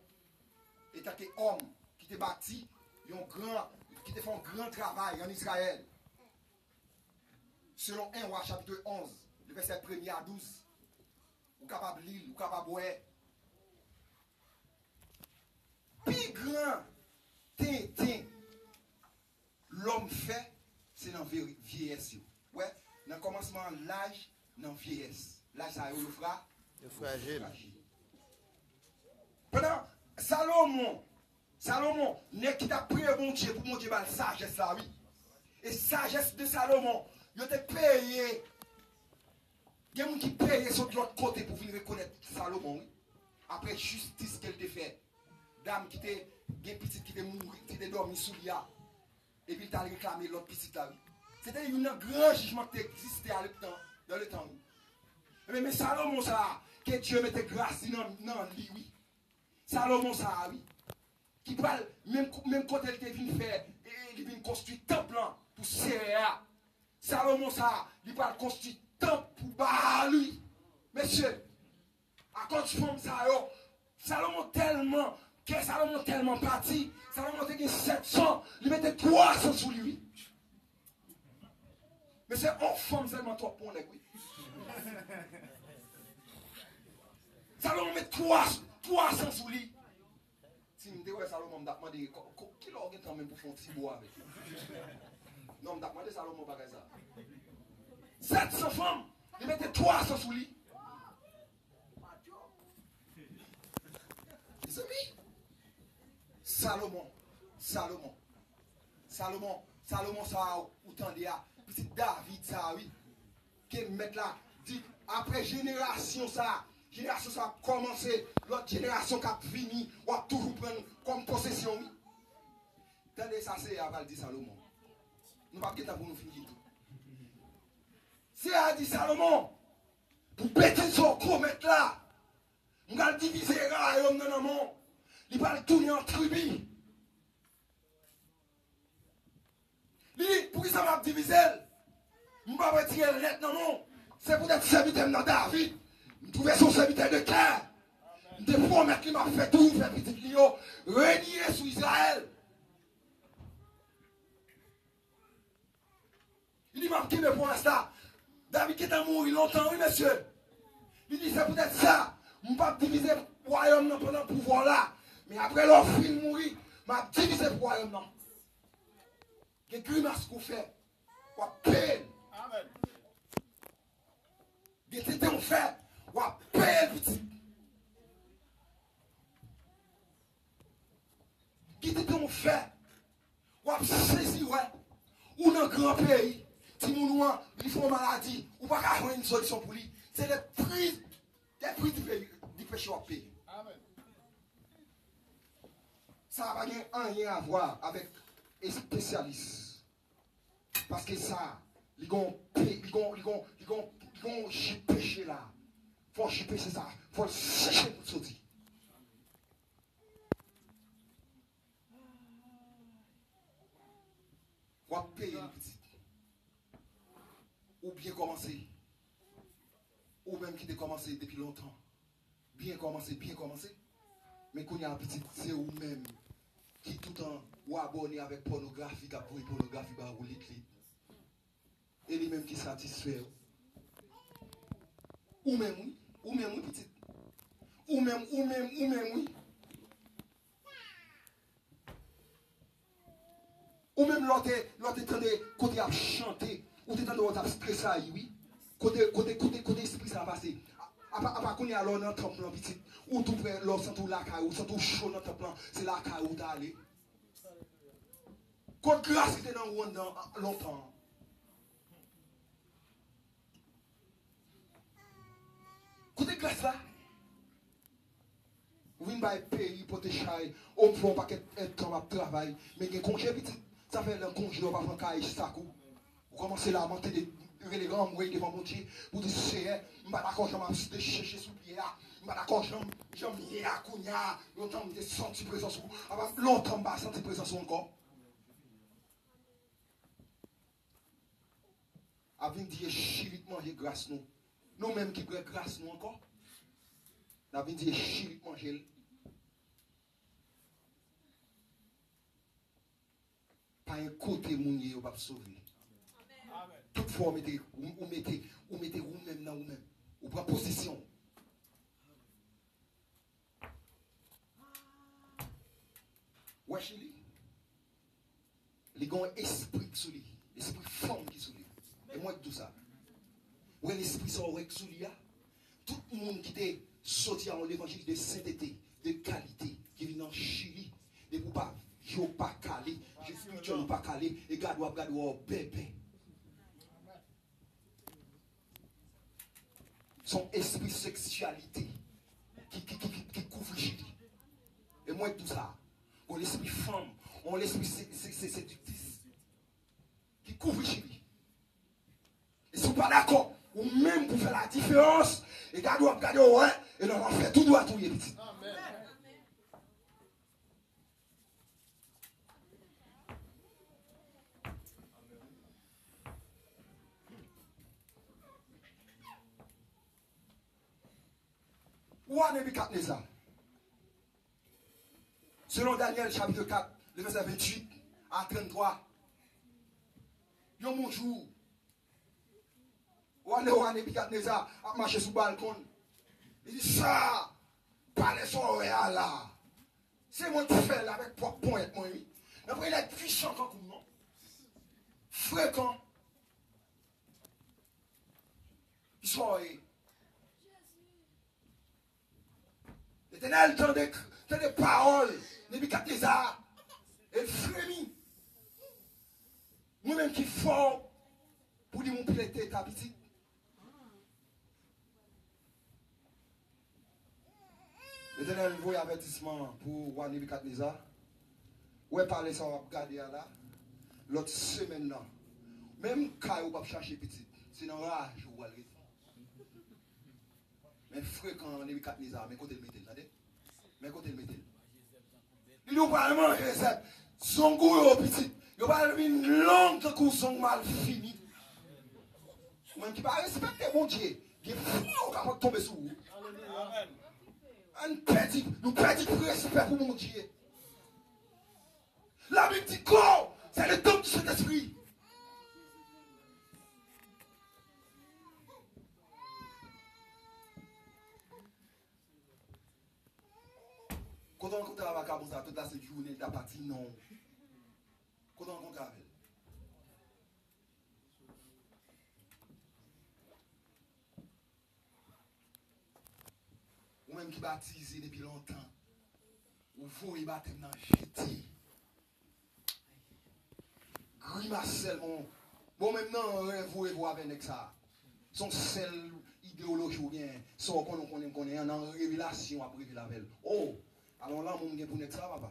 etanke òm ki te bati yon gran, ki te fè yon gran travay ann Izrayèl. Selon en Wa chapit onz, le vèsè premye a douz, ou kapab li l, ou kapab wè. Pi gran tenten lòm fè, se nan ve-, vyeyès yo. Wè, nan kòmansman an, laj, nan vyeyès. Laj sa yo, yo fra-, yo frajil. Frajil. Pandan Salomon, Salomon, nèg ki t ap priye Bondye pou Bondye ba l sajès la, wi. E sajès de Salomon, yo te peye. Gen moun ki peye sot lòt kote pou vin rekonèt Salomon, wi. Apre jistis ke l te fè. Dam ki te gen pitit ki te mouri, ki te dòmi sou li a. Epi l t al reklame lòt pitit la, wi. Se te youn nan gran jijman ki te egziste a letan, nan letan, wi. Ebyen, men Salomon sa a, ke Dye mete gras li nan, nan li, wi. Salomon sa a, wi. Ki pral, menm, menm kote l te vin fè, e, li vin konstwi tanp lan pou Seyè a. Salomon sa a, li pral konstwi tanp pou Baal, wi. Mesye, Akòz fanm sa yo, Salomon tèlman, kè Salomon tèlman pati, Salomon te gen sèt san, li mete twa san sou li, wi. Men se yon fanm sèlman twòp pou yon nèg, wi. Salomon met twa, twa san sou li. Si m te wè Salomon, m t ap mande, "Kò-, kò-, kilè w gen tan menm pou fè yon ti bo avè l?" Non, m t ap mande Salomon bagay sa. Sèt san fanm, li mete twa san sou li. Mezanmi, Salomon, Salomon, Salomon, Salomon sa a ou tande a, pitit David sa a, wi. Ke mèt la di, apre jenerasyon sa a, jenerasyon sa a ap kòmanse, lòt jenerasyon k ap vini, w ap toujou pran l kòm posesyon, wi. Tande sa Seyè a pral di Salomon. Nou p ap gen tan pou nou fin di tou. Seyè a di Salomon, pou betiz sa w komèt la, m pral divize wayòm nan nan men w. Li pral tounen an tribi. Li di, poukisa m ap divize l? M p ap retire l nèt nan men w. Se poutèt sèvitè m nan David. M twouve se yon sèvitè de kè. M te pwomèt li m ap fè toujou fè pitit li yo renye sou Izrayèl. Li di, m ap kenbe pwomès la. David gentan mouri lontan, wi, mesye. Li di, se poutèt sa, m p ap divize wayòm nan pandan pouvwa w la. Men apre lè w fin mouri, m ap divize wayòm nan. Gen grimas ke w fè, w ap peye l. Amèn. Gen tenten w fè, w ap peye l, pitit. Gen tenten w fè, w ap sezi wè. Ou nan gran peyi, timoun ou an, li fè yon maladi, ou pa ka jwenn solisyon pou li. Se le pri, le pri di pe-, di peche w ap peye. Amèn. Sa pa gen anyen a vwa avèk espesyalis. Paske sa, li gon pe-, li gon, li gon, li gon, li gon ji peche la. Fò ji peche sa, fò l seche pou l soti. W ap peye l, pitit. Ou byen kòmanse. Ou menm ki te kòmanse depi lontan. Byen kòmanse, byen kòmanse. Men kounye a, pitit, se ou menm ki toutan w abòne avèk pònografi, k ap voye pònografi ba ou lit lit. E li menm ki satisfè w. Ou menm, wi. Ou menm, wi, pitit. Ou menm, ou menm, ou menm, wi. Ou menm lè w te, lè w te tande kote y ap chante, ou te tande w t ap tresayi, wi. Kote, kote, kote, kote espri sa a pase? Apa, apa kounye a lè w nan tanp lan, pitit, ou tou prè, lè w santi w lakay ou, santi w cho nan tanp lan, se lakay ou w t ale. Kot gras ki te nan ou anndan lontan an? Kote gras la? Ou vin bay peyi pote chay, ou fè yon pakèt èdtan w ap travay, men gen konje pitit. Sa fè nan konje w pa pran kay sak ou. Ou kòmanse lamante, de rele granmwe devan Bondye pou di, Seyè, m pa dakò jan m ap chèche sou pye a. M pa dakò jan, jan m ye a kounye a. Lontan m te santi prezans ou. Apa lontan m pa santi prezans ou ankò. Ap vin di e chilit manje gras nou. Nou menm ki bwè gras nou ankò. N ap vin di e chilit manje l. Pa gen kote moun ye yo p ap sove. Tout fwa ou mete, ou, ou mete, ou mete ou menm nan ou menm. Ou pran pozisyon. Wè Chili? Li gen yon espri k sou li. Espri fanm ki sou li. E mwen k di w sa. Ou wè lespri sa w wè k sou li a? Tout moun ki te soti a yon levanjil de sentete, de kalite, ki vin an Chili, depi w pa, je w pa kale, je espirityèl ou pa kale, e gade w ap gade w bèbè. Se yon espri seksyalite ki, ki, ki, ki, ki kouvri Chili. E mwen k di w sa. Yon lespri fanm, yon lespri se, se, se, sediktis ki kouvri Chili. E si w pa dakò, ou menm pou fè ladiferans, e gade w ap gade w wè, e nan lanfè tou dwat ou ye, pitit. Wa Nebikadneza, selon Danyèl chapit kat, le vèsè venntuit a tranntwa, yon bon jou, Wa, lè wa Nebikadneza ap mache sou balkon l, li di, sa, palè sa w wè a la, se mwen ki fè l avèk pwòp ponyèt mwen, wi. Nan premye nèg pwisan tankou m, non. Frekan. Kisa w ye? Letènèl tande, tande pawòl Nebikadneza a, e l fremi. Mwen menm ki fè w pou di m ou plete ta pitit. Letènèl voye avètisman pou wa Nebikadneza. Ou wè palè sa w ap gade a la, lòt semèn nan, menm kay ou p ap chache pitit, se nan raje ou pral rete. Men frekan Nebikadneza, men kote l mete l, tande. Men kote l mete l. Li di w pral manje zèb. Zongou yo, pitit. Yo pral vin long tankou zong malfini. Ou menm ki pa respekte Bondye, gen fwa ou kapab tonbe sou ou. Ann pèdi, nou pèdi respè pou Bondye. Labib di kò, c'est le temple du Saint-Esprit. Kote w rankontre a vakabon sa, tout la se jounen li ta pati non. Kote w rankontre avè l? Ou menm ki batize depi lontan, ou voye batèm nan jete. Grimas sèlman. Bon, menm nan rèv ou reve avè nèg sa. Se yon sèl ideyoloji ou gen. Sa w konnen, w konnen, konnen an, nan revelasyon w ap revele avè l. O, alò lanmou m gen pou nèg sa, papa.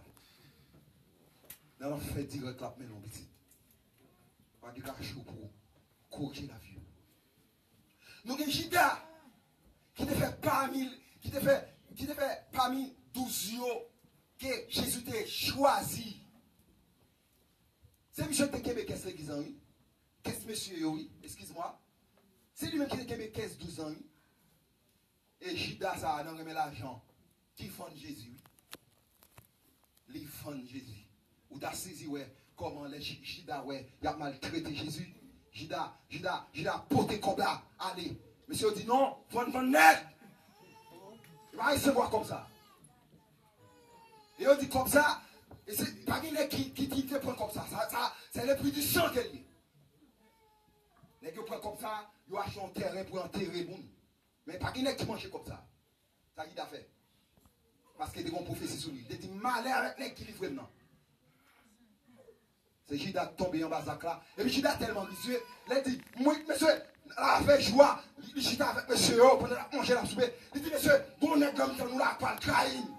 Nan lanfè dirèk l ap mennen w, pitit. Pa degaje w pou korije lavi w. Nou gen Jida ki te fè pami, ki te fè, ki te fè pami douz yo ke Jezi te chwazi. Se misye ki te kenbe kès legliz lan, wi. Kès mesye yo, wi. Eskiz mwa. Se li menm ki te kenbe kès douz lan, wi. E Jida sa a nan renmen lajan, ki vann Jezi, wi. Li vann Jezi. Ou ta sezi wè kòman lè Ji-, Jida wè y ap maltrete Jezi. Jida, Jida, Jida pote kòb la, ale. Mesye yo di non, vann, vann nèt. Yo pa resevwa kòb sa. E yo di kòb sa, e se, pa gen nèg ki, ki, ki te pran kòb sa. Sa, sa, se le pri di san ke l ye. Nèg yo pran kòb sa, yo achte yon tèren pou antere moun. Men pa gen nèg ki manje kòb sa. Sa Jida fè. Paske te gen yon pwofesi sou li. Li te di, malè avèk nèg ki livre m nan. Se Jida k tonbe anba zak la. Epi Jida tèlman rizye, lè l di, mwen, mesye, l avè jwa, li, li chita avèk mesye yo, pandan l ap manje, l ap soupe. Li di, mesye, gon nèg nan mitan nou la k pral trayi m.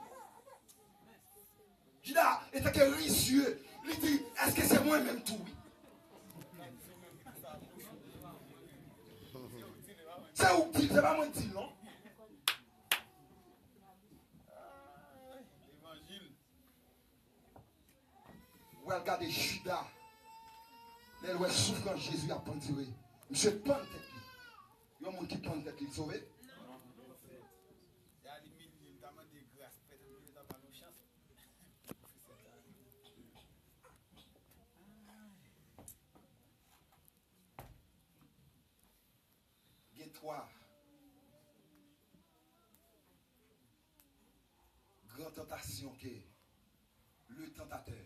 Jida, etanke rizye, li di, èske se mwen menm tou, wi? Se ou k di l, se pa mwen k di l, non. Ou al gade Jida, lè l wè soufrans Jezi ap andire, misye pann tèt li. Yon moun ki pann tèt li, li sove? Gen twa gran tantasyon ke le tantatè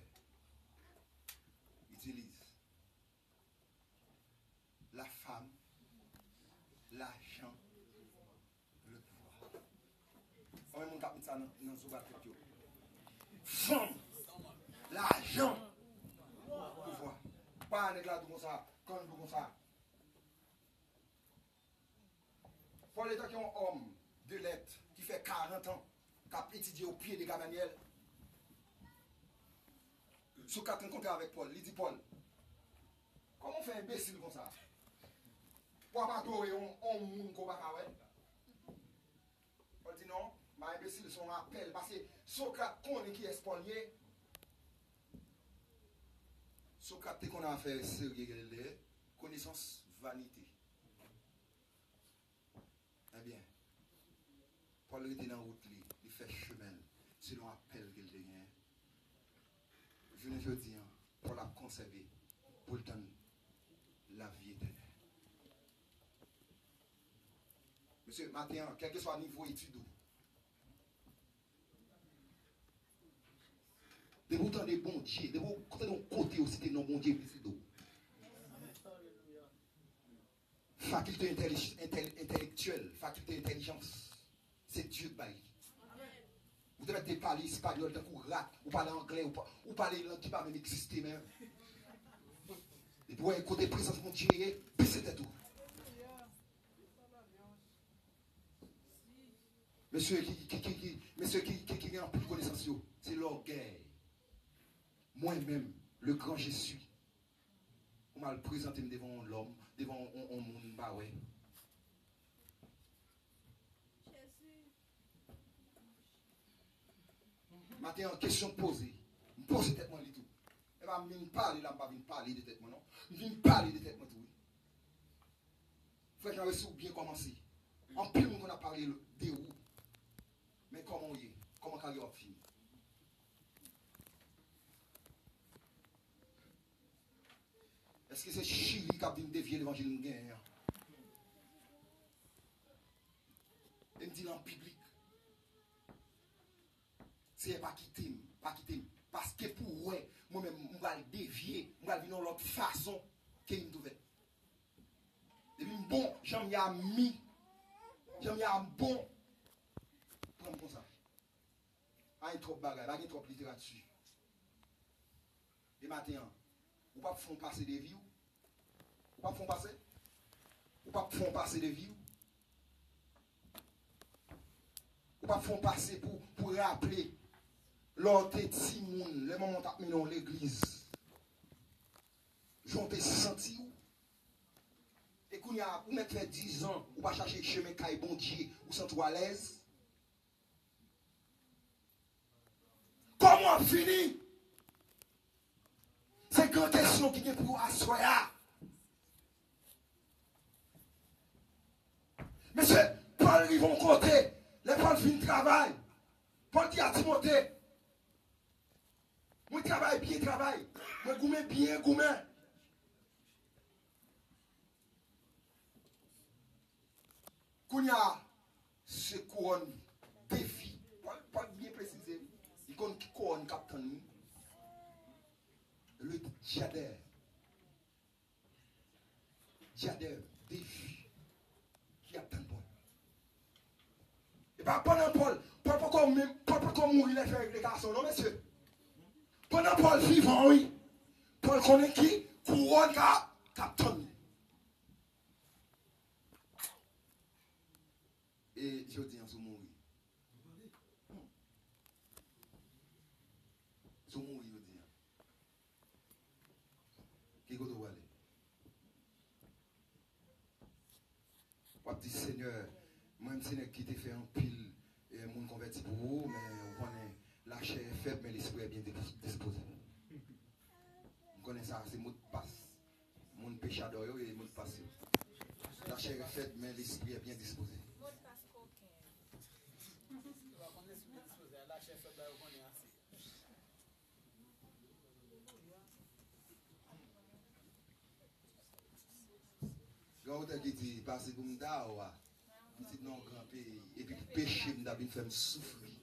itilize. La femme, l'argent, le pouvoir. Konbyen moun k ap met sa nan, nan zo ba tèt yo? Fanm, lajan, pouvwa. Pa nèg la di w konsa, kan l di w konsa. Pòl etanke yon òm de lèt ki fè karant an k ap etidye o pye de Gamanyèl, Sokrat rankontre avèk Pòl, li di Pòl, kòman w fè enbesil konsa? Pou w ap adore yon, yon moun ke w pa ka wè? Pòl di non, m pa enbesil, se yon apèl. Paske Sokrat konnen kiyès Pòl ye. Sokrat te konn afè serye, gen lè, konesans vanite. Ebyen, Pòl rete nan wout li, li fè chemen l selon apèl ke l te genyen. Jounen jodi a, Pòl ap konsève pou l tann lavi etènèl. Mesye, maten an, kèlkeswa nivo etid ou, depi w tande Bondye, depi w tande yon kote yo site non Bondye, li site w. Fakilte entèlij-, entèl-, entèlektyèl, fakilte entèlijans, se Dye k bay li. Ou te mèt te pale espanyòl tankou rat, ou pale anglè, ou pa-, ou pale lang ki pa menm egziste menm. Epi w wè kote prezans Bondye ye, bese tèt ou. Mesye ki, ki, ki, ki, mesye ki, ki, ki gen anpil konesans yo, se lògèy. Mwen menm, le grand je suis. Ou m al prezante m devan yon lòm, devan yon, yon, yon moun m pa wè. Maten an, kesyon k poze. M poze tèt mwen li tou. E M vin pale la, m pa vin pale de tèt mwen, non. M vin pale de tèt mwen tou, wi. Frè Jean Recy, ou byen kòmanse. Anpil moun konn ap pale de ou. Men kòman w ye? Kòman karyè w ap fini? Èske se Chili k ap vin devye levanjil m genyen an? E m di l an piblik. Seyè, pa kite m, pa kite m. Paske pou w wè, mwen menm, m pral devye, m pral vin yon lòt fason ke m t ouvè. Depi m bon, jan m ye a mi, jan m ye a bon, pran m konsa. Pa gen twòp bagay, pa gen twòp literati. E maten an, ou p ap fè yon pase de vi w? Ou p ap fè yon pase? Ou p ap fè yon pase de vi w? Ou p ap fè yon pase pou, pou raple lè w te timoun, lè manman w t ap mennen w legliz? Jan w te santi w? E kounye a, ou mèt fè dizan, ou pa chache chemen kay Bondye, ou santi w alèz? Kòman w ap fini? Se gran kesyon ki gen pou aswè a. Mesye, Pòl rive yon kote, lè Pòl fin travay, Pòl di a Timote, mwen travay byen travay, mwen goumen byen goumen. Kounye a, se kouwòn defi. Pòl, Pòl byen presize, wi. Li konn ki kouwòn k ap tann li. Le diadème. Diadème, defi ki ap tann Pòl. E pa pandan Pòl, Pòl poko menm, Pòl poko mouri lè fè regle gason, non, mesye. Pandan Pòl vivan, wi, Pòl konnen ki kouwòn k ap, k ap tann li. E jodi an, si w mouri. Si w mouri jodi an, ki kote w prale? W ap di, Senyè, mwen menm se nèg ki te fè anpil, eh, moun konvèti pou ou, men ou konnen lachè è fèb, men lespri è byen dis-, dispoze. M konnen sa se modpas moun pechadò yo e modpas yo. Lachè è fèb, men lespri è byen dispoze. Modpas koken. Lachè fèb la yo konnen ase. Gen otè ki di, pase pou m ta w a, pitit nan yon gran peyi, epi pou peche m ta vin fè m soufri.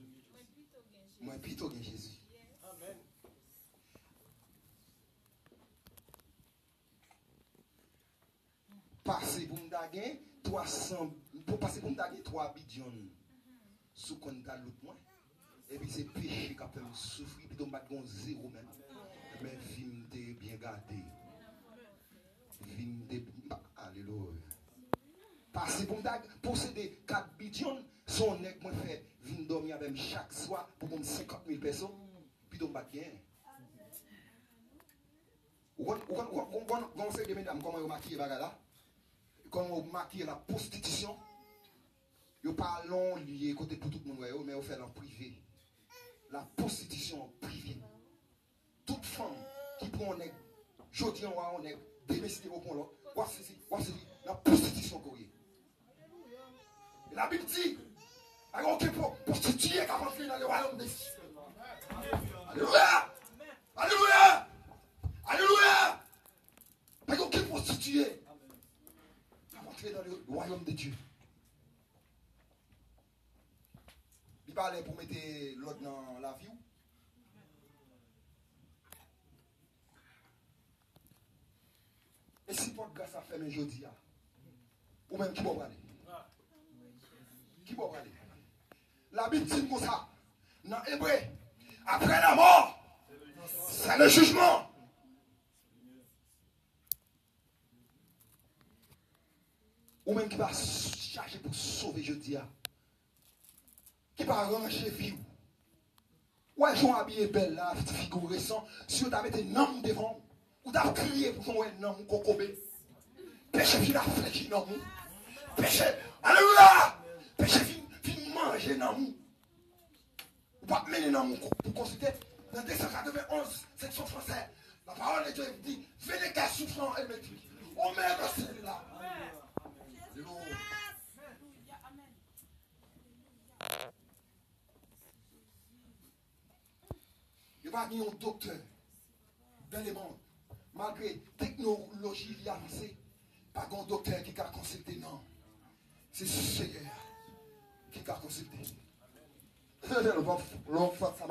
Mwen pito gen Jezi. Amèn. Pase pou m ta gen twa san, pou, pase pou m ta gen twa bidyon sou kont talout mwen. Epi se peche k ap fè m soufri, pito m pa t gen yon zewo menm. Men vi m te byen gade. Vi m te, m pa, alelouya. Pase pou m ta posede kat bidyon, se yon nèg mwen fè vin dòmi avè m chak swa pou ban m senkant mil pèso, pito m pa t genyen. Ou konn, ou konn, ou konn, ou konn, ou konn yon seri de medam, kòman yo makiye bagay la? Kòman yo makiye la pwostitisyon? Yo pa al nan yon lye kote pou tout moun wè yo, men yo fè l an prive. La pwostitisyon an prive. Tout fanm ki pran yon nèg, jodi an w a yon nèg, demen si te pran yon lòt, w ap sezi, w ap sezi, nan pwostitisyon ke w ye. E Labib di, pa gen okenn pwo-, pwostitiye k ap antre nan le wayòm de Dye. Alelouya! Alelouya! Alelouya! Pa gen okenn pwostitiye k ap antre nan le wayòm de Dye. Li pa lè pou mete lòd nan lavi w. E si pòt gras la fèmen jodi a, ou menm ki bò w prale? Ki bò w prale? Labib di n konsa, nan Ebre, après la mort, c'est le jugement. Ou menm ki pa chache pou sove jodi a, ki pa ranje vi w. Wè jan w abiye bèl la, figi w resan, si yo ta mete nanm w devan w, ou t ap kriye pou jan w wè nanm ou kokobe. Peche fin afleji nanm ou. Peche, alelouya! Peche fin, fin manje nanm ou. Ou p ap mennen nanm ou pou konsilte. Nan de san katrevenn onz, seksyon fransè, La parole de Dieu dit, venez qu'à souffrant et maîtrise. On met dans celui-là. Alléluia. Yo pa gen yon doktè dans le monde. Malgre teknoloji li avanse, pa gen yon doktè ki ka konsilte non. Se Seyè ki ka konsilte. Lè w fè sa,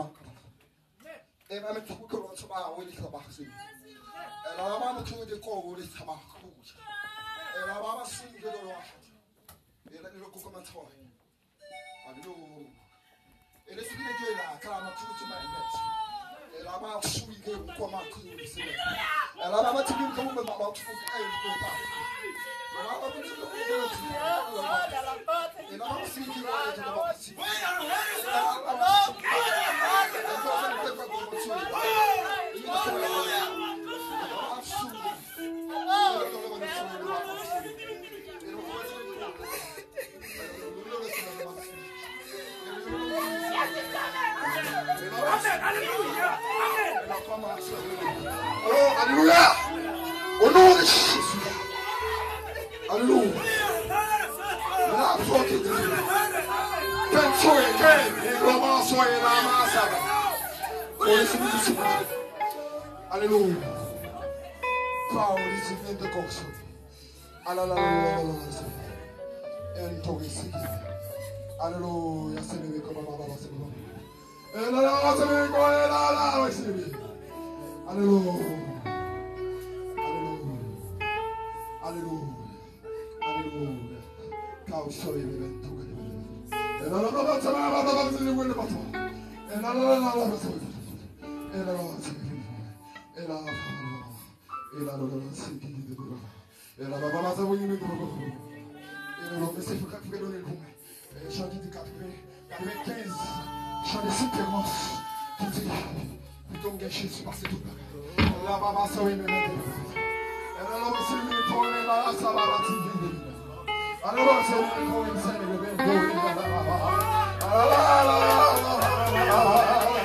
e pa mèt tou ke lòt sou pa wè li sa pa se. E la la mama tou de ko le sa ba ku. E la mama si de lo. E la lo ko koma twa. Aleluya. E lespri de Dye la, kalama tou ti bay mèt. E la mama sou li ke ou koma ku le se. E la mama ti bin ko mama tou ay ko pa. E la mama ti ko ko ti. E la mama si ki wa e ko pa. Oh, aleluya! O non de Jezi! Aleluya! La foke de Dye. Penso e ke e gloma soye la masa. O Espiritu Santo. Aleluya. Paoli si vente koso. Aleluya. Aleluya. Aleluya. Aleluya. Aleluya. Aleluya. Aleluya. Aleluya. Kau soy beben tu que te beben. Aleluya. Aleluya. Aleluya. Aleluya. Aleluya. Aleluya. Aleluya. Mesye, fè kat fè done l pou mwen. E, Jan ki di katreven, katrevenkenz, Jan de Sipewans, ki di, pito m gen Jezi pase tout bagay. La baba sa wi men mete. E la la mesye li tone la la sa baba ti vide. Alo se li tone se li ben dole la la baba. La la la la la la.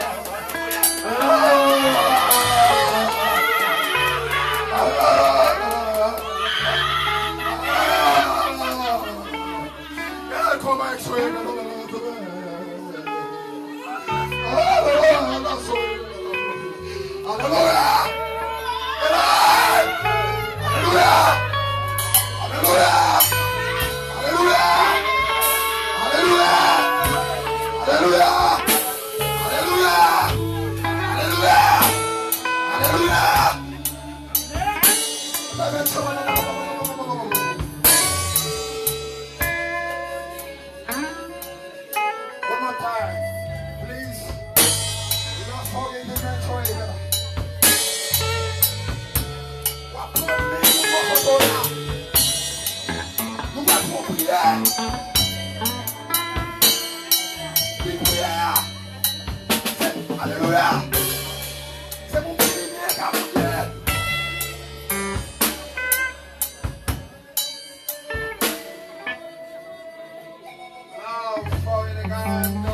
Aleluya! Aleluya! Aleluya! One more time, please. We don't forget the mentor. W ap pran men pou pran foto la. Nou pral fè yon priyè. Ki priyè a? Se, alelouya. Se pou priyè ka priyè. Now, for the God.